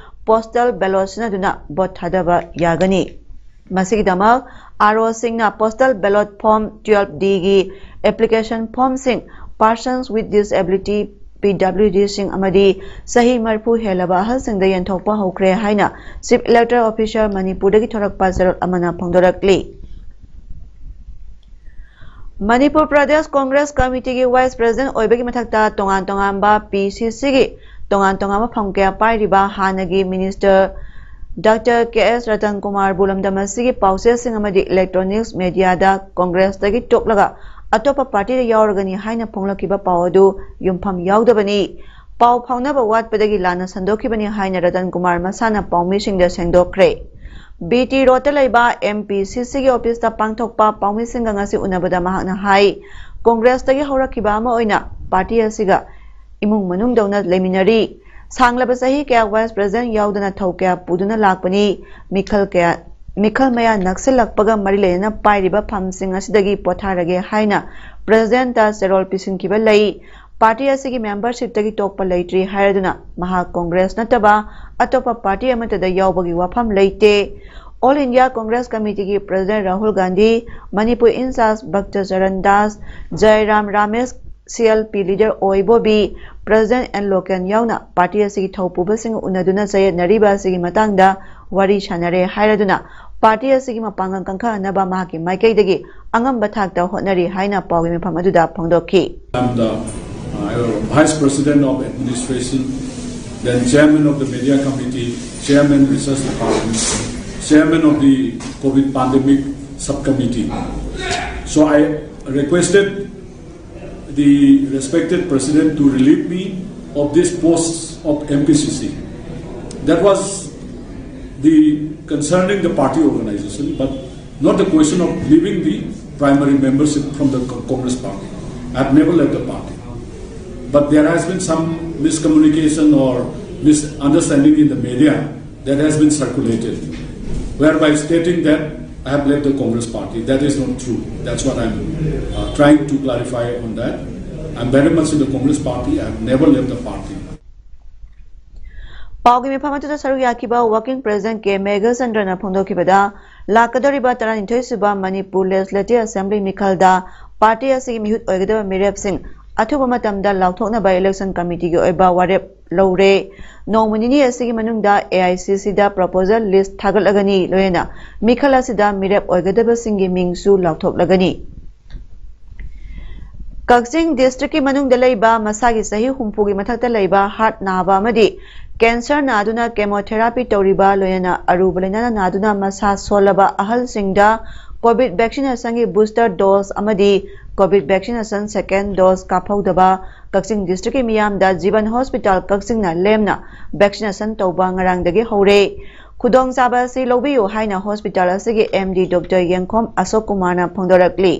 ꯄꯣꯁꯇꯦꯜ ꯕꯦꯂꯣꯠ ꯁꯤꯖꯤꯟꯅꯗꯨꯅ ꯚꯣꯠ ꯊꯥꯗꯕ ꯌꯥꯒꯅꯤ꯫ ꯃꯁꯤꯒꯤꯗꯃꯛ, ꯑꯥꯔ ꯑꯣꯁꯤꯡꯅ ꯄꯣꯁꯇꯦꯜ ꯕꯦꯂꯣꯠ ꯐꯣꯔꯝ ꯇꯨꯌꯦꯜꯐ ꯗꯤꯒꯤ ꯑꯦꯄ꯭ꯂꯤꯀꯦꯁꯟ ꯐꯣꯔꯝꯁꯤꯡ, Persons with Disability, P W ꯗꯤꯁꯤꯡ ꯑꯃꯗꯤ ꯆꯍꯤ ꯃꯔꯤꯐꯨ ꯍꯦꯜꯂꯕ ꯑꯍꯜꯁꯤꯡꯗ ꯌꯦꯟꯊꯣꯛꯄ ꯍꯧꯈ꯭ꯔꯦ ꯍꯥꯏꯅ ꯆꯤꯐ ꯏꯂꯦꯛꯇꯔꯦꯜ ꯑꯣꯐꯤꯁꯥꯔ ꯃꯅꯤꯄꯨꯔꯗꯒꯤ ꯊꯣꯔꯛꯄ ꯆꯦꯔꯣꯜ ꯑꯃꯅ ꯐꯣꯡꯗꯣꯔꯛꯂꯤ꯫ ꯃꯅꯤꯄꯨꯔ ꯄ꯭ꯔꯗꯦꯁ ꯀꯣꯡꯒ꯭ꯔꯦꯁ ꯀꯃꯤꯇꯤꯒꯤ ꯚꯥꯏꯁ ꯄ꯭ꯔꯁꯤꯗꯦꯟꯠ ꯑꯣꯏꯕꯒꯤ ꯃꯊꯛꯇ ꯇꯣꯉꯥꯟ ꯇꯣꯉꯥꯟꯕ ꯄꯤ ꯁꯤ ꯁꯤꯒꯤ ꯇꯣꯉꯥꯟ ꯇꯣꯉꯥꯟꯕ ꯐꯝ ꯀꯌꯥ ꯄꯥꯏꯔꯤꯕ ꯍꯥꯟꯅꯒꯤ ꯃꯤꯅꯤꯁꯇꯔ ꯗꯥꯛꯇꯔ ꯀꯦ ꯑꯦꯁ ꯔꯇꯟ ꯀꯨꯃꯥꯔꯕꯨ ꯂꯝꯗꯝ ꯑꯁꯤꯒꯤ ꯄꯥꯎꯆꯦꯁꯤꯡ ꯑꯃꯗꯤ ꯏꯂꯦꯛꯇ꯭ꯔꯣꯅꯤꯛꯁ ꯃꯦꯗꯤꯌꯥꯗ ꯀꯣꯡꯒ꯭ꯔꯦꯁꯇꯒꯤ ꯇꯣꯛꯂꯒ ꯑꯇꯣꯞꯄ ꯄꯥꯔꯇꯤꯗ ꯌꯥꯎꯔꯒꯅꯤ ꯍꯥꯏꯅ ꯐꯣꯡꯂꯛꯈꯤꯕ ꯄꯥꯎ ꯑꯗꯨ ꯌꯨꯝꯐꯝ ꯌꯥꯎꯗꯕꯅꯤ꯫ ꯄꯥꯎ ꯐꯥꯎꯅꯕ ꯋꯥꯠꯄꯗꯒꯤ ꯂꯥꯟꯅ ꯁꯟꯗꯣꯛꯈꯤꯕꯅꯤ ꯍꯥꯏꯅ ꯔꯇꯟ ꯀꯨꯃꯥꯔ ꯃꯁꯥꯅ ꯄꯥꯎꯃꯤꯁꯤꯡꯗ ꯁꯦꯡꯗꯣꯛꯈ꯭ꯔꯦ꯫ ꯕꯤ ꯇꯤ ꯔꯣꯗꯇ ꯂꯩꯕ ꯑꯦꯝ ꯄꯤ ꯁꯤ ꯁꯤꯒꯤ ꯑꯣꯐꯤꯁꯇ ꯄꯥꯡꯊꯣꯛꯄ ꯄꯥꯎꯃꯤꯁꯤꯡꯒ ꯉꯁꯤ ꯎꯅꯕꯗ ꯃꯍꯥꯛꯅ ꯍꯥꯏ, ꯀꯣꯡꯒ꯭ꯔꯦꯁꯇꯒꯤ ꯍꯧꯔꯛꯈꯤꯕ ꯑꯃ ꯑꯣꯏꯅ ꯄꯥꯔꯇꯤ ꯑꯁꯤꯒ ꯏꯃꯨꯡ ꯃꯅꯨꯡꯗꯧꯅ ꯂꯩꯃꯤꯟꯅꯔꯤ꯫ ꯁꯥꯡꯂꯕ ꯆꯍꯤ ꯀꯌꯥ ꯚꯥꯏꯁ ꯄ꯭ꯔꯁꯤꯗꯦꯟꯠ ꯌꯥꯎꯗꯅ ꯊꯧ ꯀꯌꯥ ꯄꯨꯗꯨꯅ ꯂꯥꯛꯄꯅꯤ꯫ ꯃꯤꯈꯜ ꯀꯌꯥ, ꯃꯤꯈꯜ ꯃꯌꯥ ꯅꯛꯁꯤꯜꯂꯛꯄꯒ ꯃꯔꯤ ꯂꯩꯅꯅ ꯄꯥꯏꯔꯤꯕ ꯐꯝꯁꯤꯡ ꯑꯁꯤꯗꯒꯤ ꯄꯣꯊꯥꯔꯒꯦ ꯍꯥꯏꯅ ꯄ꯭ꯔꯁꯤꯗꯦꯟꯠꯇ ꯆꯦꯔꯣꯜ ꯄꯤꯁꯤꯟꯈꯤꯕ ꯂꯩ꯫ ꯄꯥꯔꯇꯤ ꯑꯁꯤꯒꯤ ꯃꯦꯝꯕꯔꯁꯤꯞꯇꯒꯤ ꯇꯣꯛꯄ ꯂꯩꯇ꯭ꯔꯤ ꯍꯥꯏꯔꯗꯨꯅ ꯃꯍꯥꯛ ꯀꯣꯡꯒ꯭ꯔꯦꯁ ꯅꯠꯇꯕ ꯑꯇꯣꯞꯄ ꯄꯥꯔꯇꯤ ꯑꯃꯠꯇꯗ ꯌꯥꯎꯕꯒꯤ ꯋꯥꯐꯝ ꯂꯩꯇꯦ꯫ ꯑꯣꯜ ꯏꯟꯗꯤꯌꯥ ꯀꯣꯡꯒ꯭ꯔꯦꯁ ꯀꯃꯤꯇꯤꯒꯤ president Rahul Gandhi, Manipur incharge Bhakta Charan Das, Jairam Ramesh, C L P leader ꯑꯣꯏꯕꯣꯕꯤ, ꯄ꯭ꯔꯁꯤꯗꯦꯟꯠ ꯑꯦꯟ ꯂꯣꯀꯦꯟ ꯌꯥꯎꯅ ꯄꯥꯔꯇꯤ ꯑꯁꯤꯒꯤ ꯊꯧꯄꯨꯕꯁꯤꯡ ꯎꯅꯗꯨꯅ ꯆꯌꯦꯠꯅꯔꯤꯕ ꯑꯁꯤꯒꯤ ꯃꯇꯥꯡꯗ ꯋꯥꯔꯤ ꯁꯥꯟꯅꯔꯦ ꯍꯥꯏꯔꯗꯨꯅ ꯄꯥꯔꯇꯤ ꯑꯁꯤꯒꯤ ꯃꯄꯥꯡꯒꯜ ꯀꯟꯈꯠꯍꯟꯅꯕ ꯃꯍꯥꯛꯀꯤ ꯃꯥꯏꯀꯩꯗꯒꯤ ꯑꯉꯝꯕ ꯊꯥꯛꯇ ꯍꯣꯠꯅꯔꯤ ꯍꯥꯏꯅ ꯄꯥꯎꯒꯤ ꯃꯤꯐꯝ ꯑꯗꯨꯗ ꯐꯣꯡꯗꯣꯛꯈꯤ꯫ I'm the uh, Vice President of Administration, then Chairman of the Media Committee, Chairman Research Department, Chairman of the COVID pandemic subcommittee. So I requested the respected President to relieve me of this post of M P C C. That was the concerning the party organization, but not the question of leaving the primary membership from the Co- Congress party. I have never left the party. But there has been some miscommunication or misunderstanding in the media that has been circulated, whereby stating that I have left the Congress party. That is not true. That's what I'm uh, trying to clarify on that. I'm very much in the Congress party. I have never left the party. ꯄꯥꯎꯒꯤ ꯃꯤꯐꯝ ꯑꯗꯨꯗ ꯁꯔꯨꯛ ꯌꯥꯈꯤꯕ working president ꯀꯦ ꯃꯦꯘꯆꯟꯗ꯭ꯔꯅ ꯐꯣꯡꯗꯣꯛꯈꯤꯕꯗ, ꯂꯥꯛꯀꯗꯧꯔꯤꯕ ꯇꯔꯥꯅꯤꯊꯣꯏ ꯁꯨꯕ Manipur legislative assembly ꯃꯤꯈꯜꯗ party ꯑꯁꯤꯒꯤ ꯃꯤꯍꯨꯠ ꯑꯣꯏꯒꯗꯕ ꯃꯤꯔꯦꯞꯁꯤꯡ ꯑꯊꯨꯕ ꯃꯇꯝꯗ ꯂꯥꯎꯊꯣꯛꯅꯕ ꯏꯂꯦꯛꯁꯟ ꯀꯃꯤꯇꯤꯒꯤ ꯑꯣꯏꯕ ꯋꯥꯔꯦꯞ ꯂꯧꯔꯦ꯫ ꯅꯣꯡꯃ ꯅꯤꯅꯤ ꯑꯁꯤꯒꯤ ꯃꯅꯨꯡꯗ ꯑꯦ ꯑꯥꯏ ꯁꯤ ꯁꯤꯗ ꯄ꯭ꯔꯣꯄꯣꯖꯦꯜ ꯂꯤꯁ ꯊꯥꯒꯠꯂꯒꯅꯤ, ꯂꯣꯏꯅꯅ ꯃꯤꯈꯜ ꯑꯁꯤꯗ ꯃꯤꯔꯦꯞ ꯑꯣꯏꯒꯗꯕꯁꯤꯡꯒꯤ ꯃꯤꯡꯁꯨ ꯂꯥꯎꯊꯣꯛꯂꯒꯅꯤ꯫ ꯀꯛꯆꯤꯡ ꯗꯤꯁꯇ꯭ꯔꯤꯛꯀꯤ ꯃꯅꯨꯡꯗ ꯂꯩꯕ ꯃꯁꯥꯒꯤ ꯆꯍꯤ ꯍꯨꯝꯐꯨꯒꯤ ꯃꯊꯛꯇ ꯂꯩꯕ ꯍꯥꯔꯠ ꯅꯥꯕ ꯑꯃꯗꯤ ꯀꯦꯟꯁꯔ ꯅꯥꯗꯨꯅ ꯀꯦꯃꯣꯊꯦꯔꯥꯄꯤ ꯇꯧꯔꯤꯕ, ꯂꯣꯏꯅꯅ ꯑꯔꯨꯕ ꯂꯥꯏꯅꯥꯅ ꯅꯥꯗꯨꯅ ꯃꯁꯥ ꯁꯣꯜꯂꯕ ꯑꯍꯜꯁꯤꯡꯗ ꯀꯣꯚꯤꯗ ꯚꯦꯛꯁꯤꯅꯦꯁꯟꯒꯤ ꯕꯨꯁꯇꯔ ꯗꯣꯁ ꯑꯃꯗꯤ ꯀꯣꯚꯤꯗ ꯚꯦꯛꯁꯤꯅꯦꯁꯟ ꯁꯦꯀꯦꯟ ꯗꯣꯁ ꯀꯥꯞꯍꯧꯗꯕ ꯀꯛꯆꯤꯡ ꯗꯤꯁꯇ꯭ꯔꯤꯛꯀꯤ ꯃꯤꯌꯥꯝꯗ ꯖꯤꯕꯟ ꯍꯣꯁꯄꯤꯇꯥꯜ ꯀꯛꯆꯤꯡꯅ ꯂꯦꯝꯅ ꯚꯦꯛꯁꯤꯅꯦꯁꯟ ꯇꯧꯕ ꯉꯔꯥꯡꯗꯒꯤ ꯍꯧꯔꯦ꯫ ꯈꯨꯗꯣꯡꯆꯥꯕ ꯑꯁꯤ ꯂꯧꯕꯤꯌꯨ ꯍꯥꯏꯅ ꯍꯣꯁꯄꯤꯇꯥꯜ ꯑꯁꯤꯒꯤ ꯑꯦꯝ ꯗꯤ ꯗꯣꯛꯇꯔ ꯌꯦꯡꯈꯣꯝ ꯑꯁꯣꯛ ꯀꯨꯃꯥꯔꯅ ꯐꯣꯡꯗꯣꯔꯛꯂꯤ꯫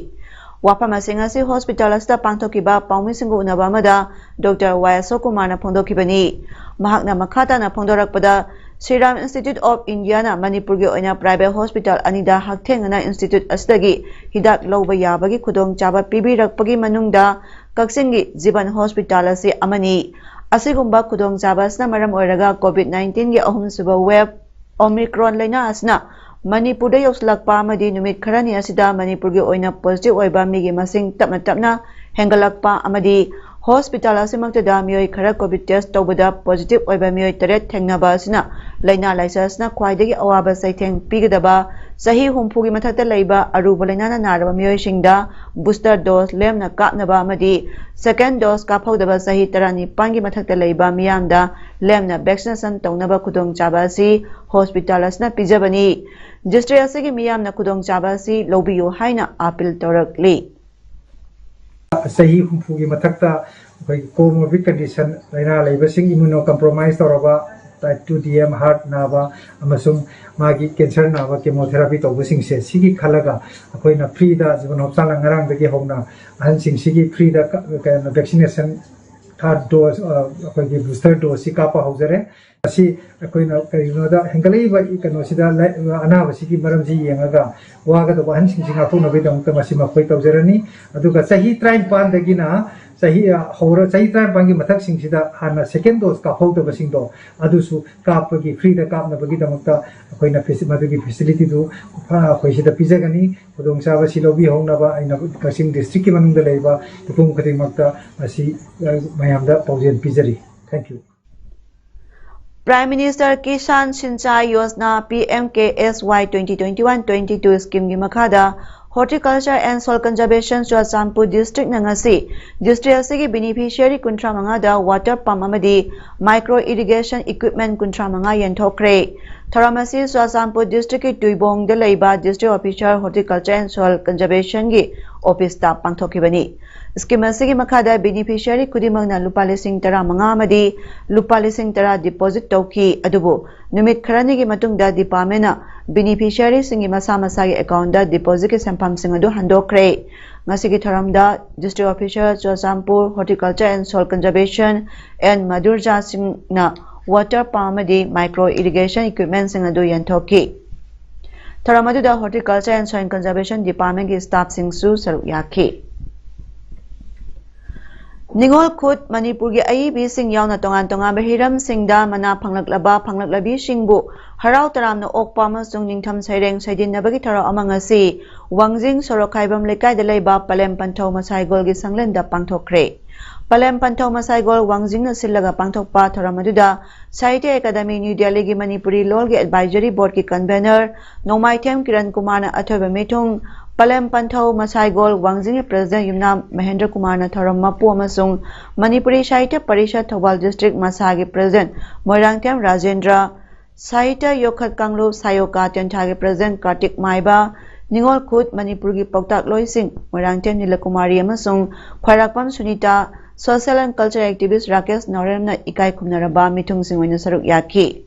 ꯋꯥꯐꯝꯁꯤꯡ ꯑꯁꯤ ꯍꯣꯁꯄꯤꯇꯥꯜ ꯑꯁꯤꯗ ꯄꯥꯡꯊꯣꯛꯈꯤꯕ ꯄꯥꯎꯃꯤꯁꯤꯡꯒ ꯎꯅꯕ ꯑꯃꯗ ꯗꯣꯛꯇꯔ ꯋꯥꯏ ꯑꯁꯣꯛ ꯀꯨꯃꯥꯔꯅ ꯐꯣꯡꯗꯣꯛꯈꯤꯕꯅꯤ꯫ ꯃꯍꯥꯛꯅ ꯃꯈꯥ ꯇꯥꯅ ꯐꯣꯡꯗꯣꯔꯛꯄꯗ, ꯁꯤꯔꯥꯝ ꯏꯟꯁꯇꯤꯇ꯭ꯌꯨꯠ ꯑꯣꯐ ꯏꯟꯗꯤꯌꯥꯅ ꯃꯅꯤꯄꯨꯔꯒꯤ ꯑꯣꯏꯅ ꯄ꯭ꯔꯥꯏꯚꯦꯠ ꯍꯣꯁꯄꯤꯇꯥꯜ ꯑꯅꯤꯗ ꯍꯛꯊꯦꯡꯅꯅ ꯏꯟꯁꯇꯤꯇ꯭ꯌꯨꯠ ꯑꯁꯤꯗꯒꯤ ꯍꯤꯗꯥꯛ ꯂꯧꯕ ꯌꯥꯕꯒꯤ ꯈꯨꯗꯣꯡꯆꯥꯕ ꯄꯤꯕꯤꯔꯛꯄꯒꯤ ꯃꯅꯨꯡꯗ ꯀꯛꯆꯤꯡꯒꯤ ꯖꯤꯕꯟ ꯍꯣꯁꯄꯤꯇꯥꯜ ꯑꯁꯤ ꯑꯃꯅꯤ꯫ ꯑꯁꯤꯒꯨꯝꯕ ꯈꯨꯗꯣꯡꯆꯥꯕ ꯑꯁꯤꯅ ꯃꯔꯝ ꯑꯣꯏꯔꯒ ꯀꯣꯚꯤꯗ ꯅꯥꯏꯟꯇꯤꯟꯒꯤ ꯑꯍꯨꯝꯁꯨꯕ ꯋꯦꯕ ꯑꯣꯃꯤꯀ꯭ꯔꯣꯟ ꯂꯥꯏꯅꯥ ꯑꯁꯤꯅ ꯃꯅꯤꯄꯨꯔꯗ ꯌꯧꯁꯤꯜꯂꯛꯄ ꯑꯃꯗꯤ ꯅꯨꯃꯤꯠ ꯈꯔꯅꯤ ꯑꯁꯤꯗ ꯃꯅꯤꯄꯨꯔꯒꯤ ꯑꯣꯏꯅ ꯄꯣꯖꯤꯇꯤꯚ ꯑꯣꯏꯕ ꯃꯤꯒꯤ ꯃꯁꯤꯡ ꯇꯞꯅ ꯇꯞꯅ ꯍꯦꯟꯒꯠꯂꯛꯄ ꯑꯃꯗꯤ ꯍꯣꯁꯄꯤꯇꯥꯜ ꯑꯁꯤꯃꯛꯇꯗ ꯃꯤꯑꯣꯏ ꯈꯔ ꯀꯣꯚꯤꯗ ꯇꯦꯁ ꯇꯧꯕꯗ ꯄꯣꯖꯤꯇꯤꯚ ꯑꯣꯏꯕ ꯃꯤꯑꯣꯏ ꯇꯔꯦꯠ ꯊꯦꯡꯅꯕ ꯑꯁꯤꯅ ꯂꯥꯏꯅꯥ ꯂꯥꯏꯆꯠ ꯑꯁꯤꯅ ꯈ꯭ꯋꯥꯏꯗꯒꯤ ꯑꯋꯥꯕ ꯆꯩꯊꯦꯡ ꯄꯤꯒꯗꯕ ꯆꯍꯤ ꯍꯨꯝꯐꯨꯒꯤ ꯃꯊꯛꯇ ꯂꯩꯕ ꯑꯔꯨꯕ ꯂꯥꯏꯅꯥꯅ ꯅꯥꯔꯕ ꯃꯤꯑꯣꯏꯁꯤꯡꯗ ꯕꯨꯁꯇꯔ ꯗꯣꯁ ꯂꯦꯝꯅ ꯀꯥꯞꯅꯕ ꯑꯃꯗꯤ ꯁꯦꯀꯦꯟ ꯗꯣꯁ ꯀꯥꯞꯍꯧꯗꯕ ꯆꯍꯤ ꯇꯔꯥꯅꯤꯄꯥꯟꯒꯤ ꯃꯊꯛꯇ ꯂꯩꯕ ꯃꯤꯌꯥꯝꯗ ꯂꯦꯝꯅ ꯚꯦꯛꯁꯤꯅꯦꯁꯟ ꯇꯧꯅꯕ ꯈꯨꯗꯣꯡꯆꯥꯕ ꯑꯁꯤ ꯍꯣꯁꯄꯤꯇꯥꯜ ꯑꯁꯤꯅ ꯄꯤꯖꯕꯅꯤ꯫ ꯗꯤꯁꯇ꯭ꯔꯤꯛ ꯑꯁꯤꯒꯤ ꯃꯤꯌꯥꯝꯅ ꯈꯨꯗꯣꯡꯆꯥꯕ ꯑꯁꯤ ꯂꯧꯕꯤꯌꯨ ꯍꯥꯏꯅ ꯑꯥꯄꯤꯜ ꯇꯧꯔꯛꯂꯤ꯫ ꯆꯍꯤ ꯍꯨꯝꯐꯨꯒꯤ ꯃꯊꯛꯇ ꯑꯩꯈꯣꯏꯒꯤ ꯀꯣꯃꯣꯔꯕꯤꯠ ꯀꯟꯗꯤꯁꯟ, ꯂꯥꯏꯅꯥ ꯂꯩꯕꯁꯤꯡ, ꯏꯃꯨꯅꯣ ꯀꯝꯄ꯭ꯔꯣꯃꯥꯏꯁ ꯇꯧꯔꯕ type two D M heart ꯅꯥꯕ ꯑꯃꯁꯨꯡ ꯃꯥꯒꯤ cancer ꯅꯥꯕ chemotherapy ꯇꯧꯕꯁꯤꯡꯁꯦ, ꯁꯤꯒꯤ ꯈꯜꯂꯒ ꯑꯩꯈꯣꯏꯅ free ꯗ ꯖꯤꯕꯟ ꯍꯣꯞꯆꯥꯟꯅ ꯉꯔꯥꯡꯗꯒꯤ ꯍꯧꯅ ꯑꯍꯟꯁꯤꯡꯁꯤꯒꯤ free ꯗ ꯀ-, ꯀꯩꯅꯣ, vaccination third dose, ꯑ, ꯑꯩꯈꯣꯏꯒꯤ booster dose ꯁꯤ ꯀꯥꯞꯄ ꯍꯧꯖꯔꯦ꯫ ꯃꯁꯤ ꯑꯩꯈꯣꯏꯅ ꯀꯔꯤꯒꯤꯅꯣꯗ ꯍꯦꯟꯒꯠꯂꯛꯏꯕ ꯀꯩꯅꯣꯁꯤꯗ ꯂꯥꯏ-, ꯑꯅꯥꯕꯁꯤꯒꯤ ꯃꯔꯝꯁꯤ ꯌꯦꯡꯉꯒ ꯋꯥꯒꯗꯧꯕ ꯑꯍꯟꯁꯤꯡꯁꯤ ꯉꯥꯛꯊꯣꯛꯅꯕꯒꯤꯗꯃꯛꯇ ꯃꯁꯤ ꯃꯈꯣꯏ ꯇꯧꯖꯔꯅꯤ꯫ ꯑꯗꯨꯒ ꯆꯍꯤ ꯇꯔꯥꯅꯤꯄꯥꯟꯗꯒꯤꯅ ꯆꯍꯤ, ꯑ, ꯍꯧꯔ-, ꯆꯍꯤ ꯇꯔꯥꯅꯤꯄꯥꯟꯒꯤ ꯃꯊꯛꯁꯤꯡꯁꯤꯗ ꯍꯥꯟꯅ second dose ꯀꯥꯞꯍꯧꯗꯕꯁꯤꯡꯗꯣ, ꯑꯗꯨꯁꯨ ꯀꯥꯞꯄꯒꯤ, free ꯗ ꯀꯥꯞꯅꯕꯒꯤꯗꯃꯛꯇ ꯑꯩꯈꯣꯏꯅ ꯐꯦꯁꯤ-, ꯃꯗꯨꯒꯤ facility ꯗꯨ, ꯑ, ꯑꯩꯈꯣꯏ ꯁꯤꯗ ꯄꯤꯖꯒꯅꯤ꯫ ꯈꯨꯗꯣꯡꯆꯥꯕꯁꯤ ꯂꯧꯕꯤꯍꯧꯅꯕ ꯑꯩꯅ ꯀꯛꯆꯤꯡ district ꯀꯤ ꯃꯅꯨꯡꯗ ꯂꯩꯕ ꯃꯤꯄꯨꯝ ꯈꯨꯗꯤꯡꯃꯛꯇ ꯃꯁꯤ, ꯑ, ꯃꯌꯥꯝꯗ ꯄꯥꯎꯖꯦꯜ ꯄꯤꯖꯔꯤ꯫ Thank you꯫ Prime Minister Kisan Sinchai Yojana, P M K S Y, twenty twenty-one twenty-two scheme ꯒꯤ ꯃꯈꯥꯗ Horticulture and Soil Conservation Churachandpur district ꯅ ꯉꯁꯤ district ꯑꯁꯤꯒꯤ beneficiary ꯀꯨꯟꯊ꯭ꯔꯥ ꯃꯉꯥꯗ water pump ꯑꯃꯗꯤ micro irrigation equipment ꯀꯨꯟꯊ꯭ꯔꯥ ꯃꯉꯥ ꯌꯦꯟꯊꯣꯛꯈ꯭ꯔꯦ꯫ ꯊꯧꯔꯝ ꯑꯁꯤ ꯆꯨꯔꯆꯥꯟꯄꯨꯔ district ꯀꯤ ꯇꯨꯏꯕꯣꯡꯗ ꯂꯩꯕ District Officer Horticulture and Soil Conservation ꯒꯤ office ꯇ ꯄꯥꯡꯊꯣꯛꯈꯤꯕꯅꯤ꯫ Scheme ꯑꯁꯤꯒꯤ ꯃꯈꯥꯗ beneficiary ꯈꯨꯗꯤꯡꯃꯛꯅ ꯂꯨꯄꯥ ꯂꯤꯁꯤꯡ ꯇꯔꯥ ꯃꯉꯥ ꯑꯃꯗꯤ ꯂꯨꯄꯥ ꯂꯤꯁꯤꯡ ꯇꯔꯥ deposit ꯇꯧꯈꯤ꯫ ꯑꯗꯨꯕꯨ ꯅꯨꯃꯤꯠ ꯈꯔꯅꯤꯒꯤ ꯃꯇꯨꯡꯗ department ꯅ beneficiary ꯁꯤꯡꯒꯤ ꯃꯁꯥ ꯃꯁꯥꯒꯤ account ꯗ deposit ꯀꯤ ꯁꯦꯟꯐꯝꯁꯤꯡ ꯑꯗꯨ ꯍꯟꯗꯣꯛꯈ꯭ꯔꯦ꯫ ꯉꯁꯤꯒꯤ ꯊꯧꯔꯝꯗ District Officer Churachandpur Horticulture and Soil Conservation N ꯃꯙꯨꯔꯖꯥ ꯁꯤꯡꯅ water pump ꯑꯃꯗꯤ micro irrigation equipment ꯁꯤꯡ ꯑꯗꯨ ꯌꯦꯟꯊꯣꯛꯈꯤ꯫ ꯊꯧꯔꯝ ꯑꯗꯨꯗ Horticulture and Soil Conservation Department ꯀꯤ staff ꯁꯤꯡꯁꯨ ꯁꯔꯨꯛ ꯌꯥꯈꯤ꯫ ꯅꯤꯉꯣꯜ ꯈꯨꯠ, ꯃꯅꯤꯄꯨꯔꯒꯤ ꯑꯏꯕꯤꯁꯤꯡ ꯌꯥꯎꯅ ꯇꯣꯉꯥꯟ ꯇꯣꯉꯥꯟꯕ ꯍꯤꯔꯝꯁꯤꯡꯗ ꯃꯅꯥ ꯐꯪꯂꯛꯂꯕ ꯐꯪꯂꯛꯂꯕꯤꯁꯤꯡꯕꯨ ꯍꯔꯥꯎ ꯇꯔꯥꯝꯅ ꯑꯣꯛꯄ ꯑꯃꯁꯨꯡ ꯅꯤꯡꯊꯝ ꯁꯩꯔꯦꯡ ꯁꯩꯗꯤꯟꯅꯕꯒꯤ ꯊꯧꯔꯝ ꯑꯃ ꯉꯁꯤ ꯋꯥꯡꯖꯤꯡ ꯁꯣꯔꯣꯛꯈꯥꯏꯕꯝ ꯂꯩꯀꯥꯏꯗ ꯂꯩꯕ ꯄꯂꯦꯝ ꯄꯟꯊꯧ ꯃꯁꯥꯏꯒꯣꯜꯒꯤ ꯁꯪꯂꯦꯟꯗ ꯄꯥꯡꯊꯣꯛꯈ꯭ꯔꯦ꯫ ꯄꯂꯦꯝ ꯄꯟꯊꯧ ꯃꯁꯥꯏꯒꯣꯜ ꯋꯥꯡꯖꯤꯡꯅ ꯁꯤꯜꯂꯒ ꯄꯥꯡꯊꯣꯛꯄ ꯊꯧꯔꯝ ꯑꯗꯨꯗ ꯁꯥꯍꯤꯇ꯭ꯌ ꯑꯦꯀꯥꯗꯃꯤ ꯅ꯭ꯌꯨ ꯗꯦꯜꯂꯤꯒꯤ ꯃꯅꯤꯄꯨꯔꯤ ꯂꯣꯜꯒꯤ advisory board ꯀꯤ convener ꯅꯣꯡꯃꯥꯏꯊꯦꯝ ꯀꯤꯔꯟ ꯀꯨꯃꯥꯔꯅ ꯑꯊꯣꯏꯕ ꯃꯤꯊꯨꯡ, ꯄꯂꯦꯝ ꯄꯟꯊꯧ ꯃꯁꯥꯏꯒꯣꯜ ꯋꯥꯡꯖꯤꯡꯒꯤ president ꯌꯨꯝꯅꯥꯝ ꯃꯍꯦꯟꯗ꯭ꯔ ꯀꯨꯃꯥꯔꯅ ꯊꯧꯔꯝ ꯃꯄꯨ ꯑꯃꯁꯨꯡ ꯃꯅꯤꯄꯨꯔꯤ ꯁꯥꯍꯤꯇ꯭ꯌ ꯄꯔꯤꯁꯠ ꯊꯧꯕꯥꯜ district ꯃꯁꯥꯒꯤ president ꯃꯣꯏꯔꯥꯡꯊꯦꯝ ꯔꯥꯖꯦꯟꯗ꯭ꯔ, ꯁꯥꯍꯤꯇ꯭ꯌ ꯌꯣꯛꯈꯠ ꯀꯥꯡꯂꯨꯞ ꯁꯥꯌꯣꯀꯥ ꯇꯦꯟꯊꯥꯒꯤ president ꯀꯥꯔꯇꯤꯛ ꯃꯥꯏꯕ, ꯅꯤꯉꯣꯜ ꯈꯨꯠ ꯃꯅꯤꯄꯨꯔꯒꯤ ꯄꯥꯎꯇꯥꯛꯂꯣꯏꯁꯤꯡ ꯃꯣꯏꯔꯥꯡꯊꯦꯝ ꯅꯤꯂꯀꯨꯃꯥꯔꯤ ꯑꯃꯁꯨꯡ ꯈ꯭ꯋꯥꯏꯔꯥꯛꯄꯝ Sunita, Social and Culture Activist Rakesh Naoremna ꯏꯀꯥꯏ ꯈꯨꯝꯅꯔꯕ ꯃꯤꯊꯨꯡꯁꯤꯡ ꯑꯣꯏꯅ ꯁꯔꯨꯛ ꯌꯥꯈꯤ꯫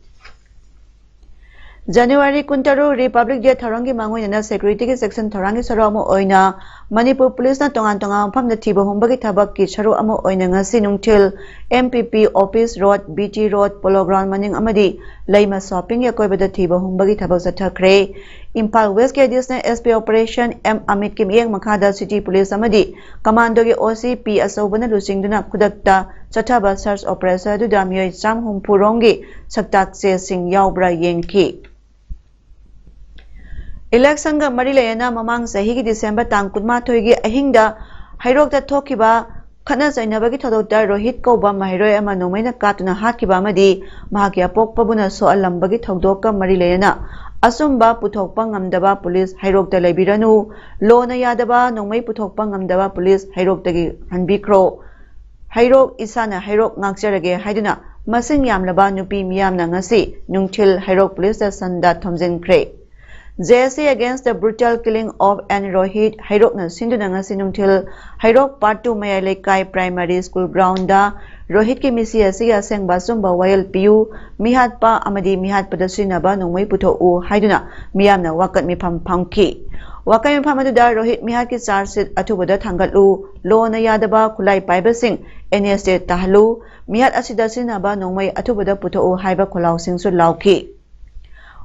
January ꯀꯨꯟꯇꯔꯨꯛ Republic Day ꯊꯧꯔꯝꯒꯤ ꯃꯥꯡꯑꯣꯏꯅꯅ security ꯒꯤ section ꯊꯧꯔꯥꯡꯒꯤ ꯁꯔꯨꯛ ꯑꯃ ꯑꯣꯏꯅ ꯃꯅꯤꯄꯨꯔ ꯄꯨꯂꯤꯁꯅ ꯇꯣꯉꯥꯟ ꯇꯣꯉꯥꯟꯕ ꯃꯐꯝꯗ ꯊꯤꯕ ꯍꯨꯝꯕꯒꯤ ꯊꯕꯛꯀꯤ ꯁꯔꯨꯛ ꯑꯃ ꯑꯣꯏꯅ ꯉꯁꯤ ꯅꯨꯡꯊꯤꯜ M P P office road, B T road, Polo ground ꯃꯅꯤꯡ ꯑꯃꯗꯤ ꯂꯩꯃ shopping ꯒꯤ ꯑꯀꯣꯏꯕꯗ ꯊꯤꯕ ꯍꯨꯝꯕꯒꯤ ꯊꯕꯛ ꯆꯠꯊꯈ꯭ꯔꯦ꯫ ꯏꯝꯐꯥꯜ West ꯀꯤ Additional S P Operation M Amit ꯀꯤ ꯃꯤꯠꯌꯦꯡ ꯃꯈꯥꯗ city police ꯑꯃꯗꯤ commando ꯒꯤ O C P ꯑꯆꯧꯕꯅ ꯂꯨꯆꯤꯡꯗꯨꯅ ꯈꯨꯗꯛꯇ ꯆꯠꯊꯕ search operation ꯑꯗꯨꯗ ꯃꯤꯑꯣꯏ ꯆꯥꯝ ꯍꯨꯝꯐꯨ ꯔꯣꯝꯒꯤ ꯁꯛꯇꯥꯛ ꯆꯦꯁꯤꯡ ꯌꯥꯎꯕ꯭ꯔꯥ ꯌꯦꯡꯈꯤ꯫ Election ꯒ ꯃꯔꯤ ꯂꯩꯅꯅ ꯃꯃꯥꯡ ꯆꯍꯤꯒꯤ December ꯇꯥꯡ ꯀꯨꯟꯃꯥꯊꯣꯏꯒꯤ ꯑꯍꯤꯡꯗ ꯍꯩꯔꯣꯛꯇ ꯊꯣꯛꯈꯤꯕ ꯈꯠꯅ ꯆꯩꯅꯕꯒꯤ ꯊꯧꯗꯣꯛꯇ ꯔꯣꯍꯤꯠ ꯀꯧꯕ ꯃꯍꯩꯔꯣꯏ ꯑꯃ ꯅꯣꯡꯃꯩꯅ ꯀꯥꯞꯇꯨꯅ ꯍꯥꯠꯈꯤꯕ ꯑꯃꯗꯤ ꯃꯍꯥꯛꯀꯤ ꯑꯄꯣꯛꯄꯕꯨꯅ ꯁꯣꯛꯍꯜꯂꯝꯕꯒꯤ ꯊꯧꯗꯣꯛꯀ ꯃꯔꯤ ꯂꯩꯅꯅ ꯑꯆꯨꯝꯕ ꯄꯨꯊꯣꯛꯄ ꯉꯝꯗꯕ ꯄꯨꯂꯤꯁ ꯍꯩꯔꯣꯛꯇ ꯂꯩꯕꯤꯔꯅꯨ, ꯂꯣꯅ ꯌꯥꯗꯕ ꯅꯣꯡꯃꯩ ꯄꯨꯊꯣꯛꯄ ꯉꯝꯗꯕ ꯄꯨꯂꯤꯁ ꯍꯩꯔꯣꯛꯇꯒꯤ ꯍꯟꯕꯤꯈ꯭ꯔꯣ꯫ ꯍꯩꯔꯣꯛ ꯏꯁꯥꯅ ꯍꯩꯔꯣꯛ ꯉꯥꯛꯆꯔꯒꯦ ꯍꯥꯏꯗꯨꯅ ꯃꯁꯤꯡ ꯌꯥꯝꯂꯕ ꯅꯨꯄꯤ ꯃꯤꯌꯥꯝꯅ ꯉꯁꯤ ꯅꯨꯡꯊꯤꯜ ꯍꯩꯔꯣꯛ police ꯁ꯭ꯇꯦꯁꯟꯗ ꯊꯣꯝꯖꯤꯟꯈ꯭ꯔꯦ꯫ J A C against the brutal killing of an Rohit ꯍꯩꯔꯣꯛꯅ ꯁꯤꯟꯗꯨꯅ ꯉꯁꯤ ꯅꯨꯡꯊꯤꯜ ꯍꯩꯔꯣꯛ Part two ꯃꯌꯥꯏ ꯂꯩꯀꯥꯏ primary school ground ꯗ ꯔꯣꯍꯤꯠꯀꯤ ꯃꯤꯁꯤ ꯑꯁꯤꯒꯤ ꯑꯁꯦꯡꯕ ꯑꯆꯨꯝꯕ ꯋꯥꯌꯦꯜ ꯄꯤꯌꯨ, ꯃꯤꯍꯥꯠꯄ ꯑꯃꯗꯤ ꯃꯤꯍꯥꯠꯄꯗ ꯁꯤꯖꯤꯟꯅꯕ ꯅꯣꯡꯃꯩ ꯄꯨꯊꯣꯛꯎ ꯍꯥꯏꯗꯨꯅ ꯃꯤꯌꯥꯝꯅ ꯋꯥꯀꯠ ꯃꯤꯐꯝ ꯐꯝꯈꯤ꯫ ꯋꯥꯀꯠ ꯃꯤꯐꯝ ꯑꯗꯨꯗ ꯔꯣꯍꯤꯠ ꯃꯤꯍꯥꯠꯀꯤ charge sheet ꯑꯊꯨꯕꯗ ꯊꯥꯡꯒꯠꯂꯨ, ꯂꯣꯅ ꯌꯥꯗꯕ ꯈꯨꯠꯂꯥꯏ ꯄꯥꯏꯕꯁꯤꯡ N S A ꯇꯥꯍꯜꯂꯨ, ꯃꯤꯍꯥꯠ ꯑꯁꯤꯗ ꯁꯤꯖꯤꯟꯅꯕ ꯅꯣꯡꯃꯩ ꯑꯊꯨꯕꯗ ꯄꯨꯊꯣꯛꯎ ꯍꯥꯏꯕ ꯈꯣꯜꯂꯥꯎꯁꯤꯡꯁꯨ ꯂꯥꯎꯈꯤ꯫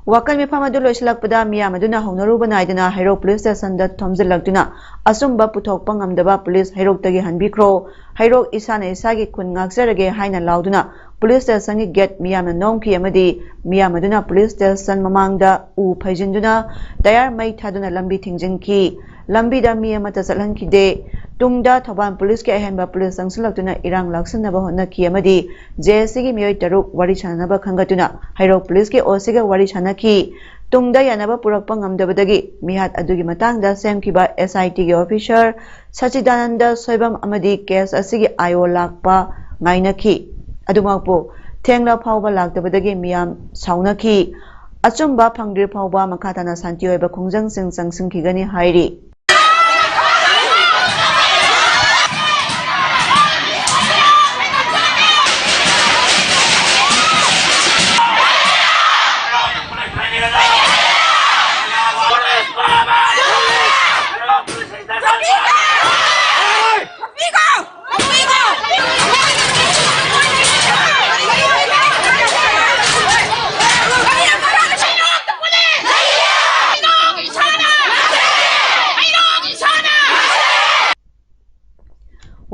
ꯋꯥꯀꯠ ꯃꯤꯐꯝ ꯑꯗꯨ ꯂꯣꯏꯁꯤꯜꯂꯛꯄꯗ ꯃꯤꯌꯥꯝ ꯑꯗꯨꯅ ꯍꯧꯅꯔꯨꯕ ꯅꯥꯏꯗꯅ ꯍꯩꯔꯣꯛ ꯄꯨꯂꯤꯁ ꯁ꯭ꯇꯦꯁꯟꯗ ꯊꯣꯝꯖꯤꯜꯂꯛꯇꯨꯅ ꯑꯆꯨꯝꯕ ꯄꯨꯊꯣꯛꯄ ꯉꯝꯗꯕ ꯄꯨꯂꯤꯁ ꯍꯩꯔꯣꯛꯇꯒꯤ ꯍꯟꯕꯤꯈ꯭ꯔꯣ, ꯍꯩꯔꯣꯛ ꯏꯁꯥꯅ ꯏꯁꯥꯒꯤ ꯈꯨꯟ ꯉꯥꯛꯆꯔꯒꯦ ꯍꯥꯏꯅ ꯂꯥꯎꯗꯨꯅ ꯄꯨꯂꯤꯁ ꯁ꯭ꯇꯦꯁꯟꯒꯤ gate ꯃꯤꯌꯥꯝꯅ ꯅꯣꯝꯈꯤ ꯑꯃꯗꯤ ꯃꯤꯌꯥꯝ ꯑꯗꯨꯅ ꯄꯨꯂꯤꯁ ꯁ꯭ꯇꯦꯁꯟ ꯃꯃꯥꯡꯗ ꯎ ꯐꯩꯖꯤꯟꯗꯨꯅ ꯇꯌꯥꯔ ꯃꯩ ꯊꯥꯗꯨꯅ ꯂꯝꯕꯤ ꯊꯤꯡꯖꯤꯟꯈꯤ꯫ ꯂꯝꯕꯤꯗ ꯃꯤ ꯑꯃꯠꯇ ꯆꯠꯍꯟꯈꯤꯗꯦ꯫ ꯇꯨꯡꯗ ꯊꯧꯕꯥꯜ ꯄꯨꯂꯤꯁꯀꯤ ꯑꯍꯦꯟꯕ ꯄꯨꯂꯤꯁ ꯆꯪꯁꯤꯜꯂꯛꯇꯨꯅ ꯏꯔꯥꯡ ꯂꯥꯛꯁꯤꯟꯅꯕ ꯍꯣꯠꯅꯈꯤ ꯑꯃꯗꯤ J A C ꯒꯤ ꯃꯤꯑꯣꯏ ꯇꯔꯨꯛ ꯋꯥꯔꯤ ꯁꯥꯟꯅꯅꯕ ꯈꯟꯒꯠꯇꯨꯅ ꯍꯩꯔꯣꯛ ꯄꯨꯂꯤꯁꯀꯤ O C ꯒ ꯋꯥꯔꯤ ꯁꯥꯟꯅꯈꯤ꯫ ꯇꯨꯡꯗ ꯌꯥꯅꯕ ꯄꯨꯔꯛꯄ ꯉꯝꯗꯕꯗꯒꯤ ꯃꯤꯍꯥꯠ ꯑꯗꯨꯒꯤ ꯃꯇꯥꯡꯗ ꯁꯦꯝꯈꯤꯕ S I T ꯒꯤ officer ꯁꯆꯤꯗꯥꯅꯟꯗ ꯁꯣꯏꯕꯝ ꯑꯃꯗꯤ case ꯑꯁꯤꯒꯤ I O ꯂꯥꯛꯄ ꯉꯥꯏꯅꯈꯤ꯫ ꯑꯗꯨꯃꯛꯄꯨ ꯊꯦꯡꯂ ꯐꯥꯎꯕ ꯂꯥꯛꯇꯕꯗꯒꯤ ꯃꯤꯌꯥꯝ ꯁꯥꯎꯅꯈꯤ꯫ ꯑꯆꯨꯝꯕ ꯐꯪꯗ꯭ꯔꯤ ꯐꯥꯎꯕ ꯃꯈꯥ ꯇꯥꯅ ꯁꯥꯟꯇꯤ ꯑꯣꯏꯕ ꯈꯣꯡꯖꯪꯁꯤꯡ ꯆꯪꯁꯤꯟꯈꯤꯒꯅꯤ ꯍꯥꯏꯔꯤ꯫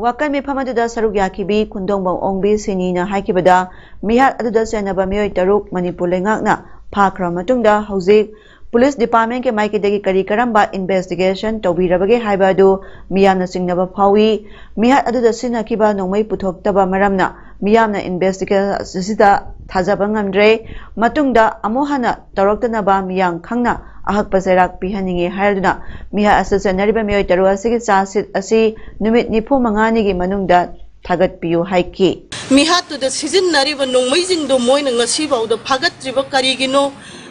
ꯋꯥꯀꯠ ꯃꯤꯐꯝ ꯑꯗꯨꯗ ꯁꯔꯨꯛ ꯌꯥꯈꯤꯕꯤ ꯈꯨꯟꯗꯣꯡꯕꯝ ꯑꯣꯡꯕꯤ ꯁꯤꯅꯤꯅ ꯍꯥꯏꯈꯤꯕꯗ, ꯃꯤꯍꯥꯠ ꯑꯗꯨꯗ ꯆꯦꯟꯅꯕ ꯃꯤꯑꯣꯏ ꯇꯔꯨꯛ ꯃꯅꯤꯄꯨꯔ ꯂꯩꯉꯥꯛꯅ ꯐꯥꯈ꯭ꯔꯕ ꯃꯇꯨꯡꯗ ꯍꯧꯖꯤꯛ ꯄꯨꯂꯤꯁ ꯗꯤꯄꯥꯔꯠꯃꯦꯟꯠꯀꯤ ꯃꯥꯏꯀꯩꯗꯒꯤ ꯀꯔꯤ ꯀꯔꯝꯕ ꯏꯟꯚꯦꯁꯇꯤꯒꯦꯁꯟ ꯇꯧꯕꯤꯔꯕꯒꯦ ꯍꯥꯏꯕ ꯑꯗꯨ ꯃꯤꯌꯥꯝꯅ ꯆꯤꯡꯅꯕ ꯐꯥꯎꯏ꯫ ꯃꯤꯍꯥꯠ ꯑꯗꯨꯗ ꯁꯤꯖꯤꯟꯅꯈꯤꯕ ꯅꯣꯡꯃꯩ ꯄꯨꯊꯣꯛꯇꯕ ꯃꯔꯝꯅ ꯃꯤꯌꯥꯝꯅ ꯏꯟꯚꯦꯁꯇꯤꯒꯦꯁꯟ ꯑꯁꯤꯗ ꯊꯥꯖꯕ ꯉꯝꯗ꯭ꯔꯦ꯫ ꯃꯇꯨꯡꯗ ꯑꯃꯨꯛ ꯍꯟꯅ ꯇꯧꯔꯛꯇꯅꯕ ꯃꯤꯌꯥꯝ ꯈꯪꯅ ꯑꯍꯛꯄ ꯆꯩꯔꯥꯛ ꯄꯤꯍꯟꯅꯤꯡꯏ ꯍꯥꯏꯔꯗꯨꯅ ꯃꯤꯍꯥꯠ ꯑꯁꯤꯗ ꯆꯦꯟꯅꯔꯤꯕ ꯃꯤꯑꯣꯏ ꯇꯔꯨꯛ ꯑꯁꯤꯒꯤ ꯆꯥꯁꯤꯠ ꯑꯁꯤ ꯅꯨꯃꯤꯠ ꯅꯤꯐꯨ ꯃꯉꯥꯅꯤꯒꯤ ꯃꯅꯨꯡꯗ ꯊꯥꯒꯠꯄꯤꯌꯨ ꯍꯥꯏꯈꯤ꯫ ꯃꯤꯍꯥꯠꯇꯨꯗ ꯁꯤꯖꯤꯟꯅꯔꯤꯕ ꯅꯣꯡꯃꯩꯁꯤꯡꯗꯣ ꯃꯣꯏꯅ ꯉꯁꯤꯐꯥꯎꯗ ꯐꯥꯒꯠꯇ꯭ꯔꯤꯕ ꯀꯔꯤꯒꯤꯅꯣ?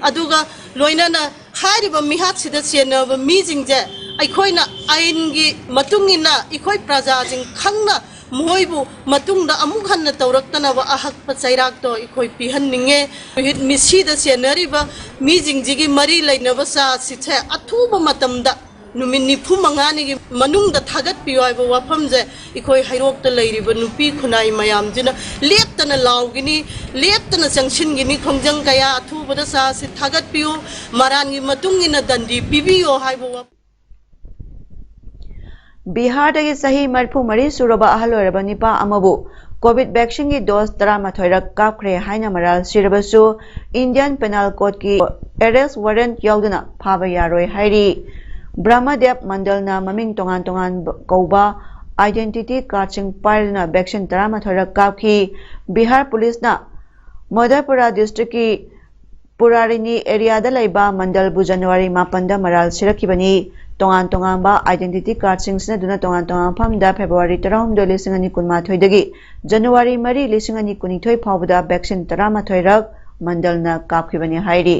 ꯑꯗꯨꯒ ꯂꯣꯏꯅꯅ ꯍꯥꯏꯔꯤꯕ ꯃꯤꯍꯥꯠꯁꯤꯗ ꯆꯦꯟꯅꯕ ꯃꯤꯁꯤꯡꯁꯦ ꯑꯩꯈꯣꯏꯅ ꯑꯥꯏꯟꯒꯤ ꯃꯇꯨꯡ ꯏꯟꯅ ꯑꯩꯈꯣꯏ ꯄ꯭ꯔꯖꯥꯁꯤꯡ ꯈꯪꯅ ꯃꯈꯣꯏꯕꯨ ꯃꯇꯨꯡꯗ ꯑꯃꯨꯛ ꯍꯟꯅ ꯇꯧꯔꯛꯇꯅꯕ ꯑꯍꯛꯄ ꯆꯩꯔꯥꯛꯇꯣ ꯑꯩꯈꯣꯏ ꯄꯤꯍꯟꯅꯤꯡꯉꯦ꯫ ꯔꯣꯍꯤꯠ ꯃꯤꯁꯤꯗ ꯆꯦꯟꯅꯔꯤꯕ ꯃꯤꯁꯤꯡꯁꯤꯒꯤ ꯃꯔꯤ ꯂꯩꯅꯕ ꯆꯥꯁꯤꯠꯁꯦ ꯑꯊꯨꯕ ꯃꯇꯝꯗ ꯅꯨꯃꯤꯠ ꯅꯤꯐꯨ ꯃꯉꯥꯅꯤꯒꯤ ꯃꯅꯨꯡꯗ ꯊꯥꯒꯠꯄꯤꯌꯨ ꯍꯥꯏꯕ ꯋꯥꯐꯝꯁꯦ ꯑꯩꯈꯣꯏ ꯍꯩꯔꯣꯛꯇ ꯂꯩꯔꯤꯕ ꯅꯨꯄꯤ ꯈꯨꯟꯅꯥꯏ ꯃꯌꯥꯝꯁꯤꯅ ꯂꯦꯞꯇꯅ ꯂꯥꯎꯒꯅꯤ, ꯂꯦꯞꯇꯅ ꯆꯪꯁꯤꯟꯒꯅꯤ꯫ ꯈꯣꯡꯖꯪ ꯀꯌꯥ ꯑꯊꯨꯕꯗ ꯆꯥꯁꯤ ꯊꯥꯒꯠꯄꯤꯌꯨ, ꯃꯔꯥꯟꯒꯤ ꯃꯇꯨꯡ ꯏꯟꯅ ꯗꯟꯗꯤ ꯄꯤꯕꯤꯌꯨ ꯍꯥꯏꯕ ꯋꯥꯐꯝ꯫ ꯕꯤꯍꯥꯔꯗꯒꯤ ꯆꯍꯤ ꯃꯔꯤꯐꯨ ꯃꯔꯤ ꯁꯨꯔꯕ ꯑꯍꯜ ꯑꯣꯏꯔꯕ ꯅꯤꯄꯥ ꯑꯃꯕꯨ ꯀꯣꯚꯤꯗ ꯚꯦꯛꯁꯤꯟꯒꯤ ꯗꯣꯁ ꯇꯔꯥꯃꯥꯊꯣꯏꯔꯛ ꯀꯥꯞꯈ꯭ꯔꯦ ꯍꯥꯏꯅ ꯃꯔꯥꯜ ꯁꯤꯔꯕꯁꯨ ꯏꯟꯗꯤꯌꯟ ꯄꯦꯅꯥꯜ ꯀꯣꯗꯀꯤ ꯑꯦꯔꯦꯁ ꯋꯥꯔꯦꯟꯠ ꯌꯥꯎꯗꯅ ꯐꯥꯕ ꯌꯥꯔꯣꯏ ꯍꯥꯏꯔꯤ꯫ ꯕ꯭ꯔꯍꯃꯗꯦꯕ ꯃꯟꯗꯜꯅ ꯃꯃꯤꯡ ꯇꯣꯉꯥꯟ ꯇꯣꯉꯥꯟꯕ ꯀꯧꯕ ꯑꯥꯏꯗꯦꯟꯇꯤꯇꯤ ꯀꯥꯔꯗꯁꯤꯡ ꯄꯥꯏꯗꯨꯅ ꯚꯦꯛꯁꯤꯟ ꯇꯔꯥꯃꯥꯊꯣꯏꯔꯛ ꯀꯥꯞꯈꯤ꯫ ꯕꯤꯍꯥꯔ ꯄꯨꯂꯤꯁꯅ ꯃꯣꯗꯔꯄꯨꯔꯥ ꯗꯤꯁꯇ꯭ꯔꯤꯛꯀꯤ ꯄꯨꯔꯥꯔꯤꯅꯤ ꯑꯦꯔꯤꯌꯥꯗ ꯂꯩꯕ ꯃꯟꯗꯜꯕꯨ ꯖꯅꯋꯥꯔꯤ ꯃꯥꯄꯟꯗ ꯃꯔꯥꯜ ꯁꯤꯔꯛꯈꯤꯕꯅꯤ꯫ ꯇꯣꯉꯥꯟ ꯇꯣꯉꯥꯟꯕ ꯑꯥꯏꯗꯦꯟꯇꯤꯇꯤ ꯀꯥꯔꯗꯁꯤꯡ ꯁꯤꯖꯤꯟꯅꯗꯨꯅ ꯇꯣꯉꯥꯟ ꯇꯣꯉꯥꯟꯕ ꯃꯐꯝꯗ ꯐꯦꯕ꯭ꯔꯨꯋꯥꯔꯤ ꯇꯔꯥꯍꯨꯝꯗꯣꯏ, ꯂꯤꯁꯤꯡ ꯑꯅꯤ ꯀꯨꯟꯃꯥꯊꯣꯏꯗꯒꯤ ꯖꯅꯋꯥꯔꯤ ꯃꯔꯤ, ꯂꯤꯁꯤꯡ ꯑꯅꯤ ꯀꯨꯟꯅꯤꯊꯣꯏ ꯐꯥꯎꯕꯗ ꯚꯦꯛꯁꯤꯟ ꯇꯔꯥꯃꯥꯊꯣꯏꯔꯛ ꯃꯟꯗꯜꯅ ꯀꯥꯞꯈꯤꯕꯅꯤ ꯍꯥꯏꯔꯤ꯫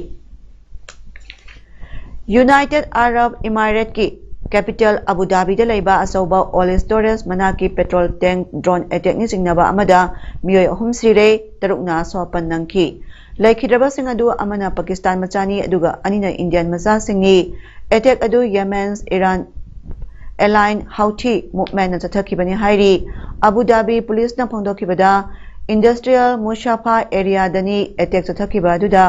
ꯌꯨꯅꯥꯏꯇꯦꯗ ꯑꯔꯕ ꯏꯃꯥꯔꯦꯠꯀꯤ ꯀꯦꯄꯤꯇꯦꯜ ꯑꯕꯨ ꯙꯥꯕꯤꯗ ꯂꯩꯕ ꯑꯆꯧꯕ ꯑꯣꯜ ꯁ꯭ꯇꯣꯔꯦꯖ ꯃꯅꯥꯛꯀꯤ ꯄꯦꯇ꯭ꯔꯣꯜ ꯇꯦꯡꯛ ꯗ꯭ꯔꯣꯟ ꯑꯦꯇꯦꯛꯅ ꯆꯤꯡꯅꯕ ꯑꯃꯗ ꯃꯤꯑꯣꯏ ꯑꯍꯨꯝ ꯁꯤꯔꯦ, ꯇꯔꯨꯛꯅ ꯑꯁꯣꯛ ꯑꯄꯟ ꯅꯪꯈꯤ꯫ ꯂꯩꯈꯤꯗ꯭ꯔꯕꯁꯤꯡ ꯑꯗꯨ ꯑꯃꯅ ꯄꯥꯀꯤꯁꯇꯥꯟ ꯃꯆꯥꯅꯤ, ꯑꯗꯨꯒ ꯑꯅꯤꯅ ꯏꯟꯗꯤꯌꯟ ꯃꯆꯥꯁꯤꯡꯅꯤ꯫ ꯑꯦꯇꯦꯛ ꯑꯗꯨ ꯌꯦꯃꯦꯟꯁ ꯏꯔꯥꯟ ꯑꯦꯂꯥꯏꯟ ꯍꯥꯎꯊꯤ ꯃꯨꯚꯃꯦꯟꯠꯅ ꯆꯠꯊꯈꯤꯕꯅꯤ ꯍꯥꯏꯔꯤ꯫ ꯑꯕꯨ ꯙꯥꯕꯤ ꯄꯨꯂꯤꯁꯅ ꯐꯣꯡꯗꯣꯛꯈꯤꯕꯗ, ꯏꯟꯗꯁꯇ꯭ꯔꯤꯌꯦꯜ ꯃꯨꯁꯥꯐꯥ ꯑꯦꯔꯤꯌꯥꯗꯅꯤ ꯑꯦꯇꯦꯛ ꯆꯠꯊꯈꯤꯕ ꯑꯗꯨꯗ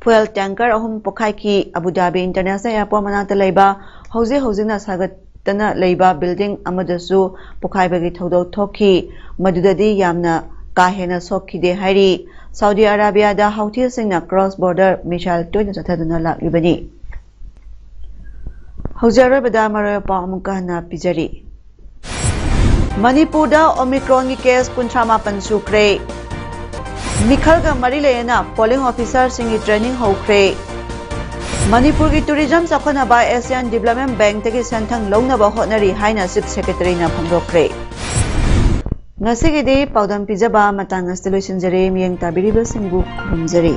ꯐ꯭ꯌꯨꯑꯦꯜ ꯇꯦꯡꯀꯔ ꯑꯍꯨꯝ ꯄꯣꯈꯥꯏꯈꯤ꯫ ꯑꯕꯨ ꯙꯥꯕꯤ ꯏꯟꯇꯔꯅꯦꯁꯅꯦꯜ ꯑꯦꯌꯔꯄꯣꯔꯠ ꯃꯅꯥꯛꯇ ꯂꯩꯕ ꯍꯧꯖꯤꯛ ꯍꯧꯖꯤꯛꯅ ꯁꯥꯒꯠ-, ꯇꯅ ꯂꯩꯕ building ꯑꯃꯗꯁꯨ ꯄꯣꯈꯥꯏꯕꯒꯤ ꯊꯧꯗꯣꯛ ꯊꯣꯛꯈꯤ꯫ ꯃꯗꯨꯗꯗꯤ ꯌꯥꯝꯅ ꯀꯥ ꯍꯦꯟꯅ ꯁꯣꯛꯈꯤꯗꯦ ꯍꯥꯏꯔꯤ꯫ ꯁꯥꯎꯗꯤ ꯑꯔꯥꯕꯤꯌꯥꯗ ꯍꯧꯊꯤꯁꯤꯡꯅ cross border missile ꯇꯣꯏꯅ ꯆꯠꯊꯗꯨꯅ ꯂꯥꯛꯂꯤꯕꯅꯤ꯫ ꯍꯧꯖꯤꯛ ꯑꯔꯣꯏꯕꯗ ꯃꯔꯨꯑꯣꯏꯕ ꯄꯥꯎ ꯑꯃꯨꯛꯀ ꯍꯟꯅ ꯄꯤꯖꯔꯤ꯫ ꯃꯅꯤꯄꯨꯔꯗ Omicronꯒꯤ case ꯀꯨꯟꯊ꯭ꯔꯥ ꯃꯥꯄꯟ ꯁꯨꯈ꯭ꯔꯦ꯫ ꯃꯤꯈꯜꯒ ꯃꯔꯤ ꯂꯩꯅꯅ polling officerꯁꯤꯡꯒꯤ training ꯍꯧꯈ꯭ꯔꯦ꯫ ꯃꯅꯤꯄꯨꯔꯒꯤ tourism ꯆꯥꯎꯈꯠꯅꯕ Asian Development Bankꯇꯒꯤ ꯁꯦꯟꯊꯪ ꯂꯧꯅꯕ ꯍꯣꯠꯅꯔꯤ ꯍꯥꯏꯅ Chief Secretaryꯅ ꯐꯣꯡꯗꯣꯛꯈ꯭ꯔꯦ꯫ ꯉꯁꯤꯒꯤꯗꯤ ꯄꯥꯎꯗꯝ ꯄꯤꯖꯕ ꯃꯇꯥꯡ ꯑꯁꯤꯗ ꯂꯣꯏꯁꯤꯟꯖꯔꯦ꯫ ꯃꯤꯠꯌꯦꯡ ꯇꯥꯕꯤꯔꯤꯕꯁꯤꯡꯕꯨ ꯈꯨꯔꯨꯝꯖꯔꯤ꯫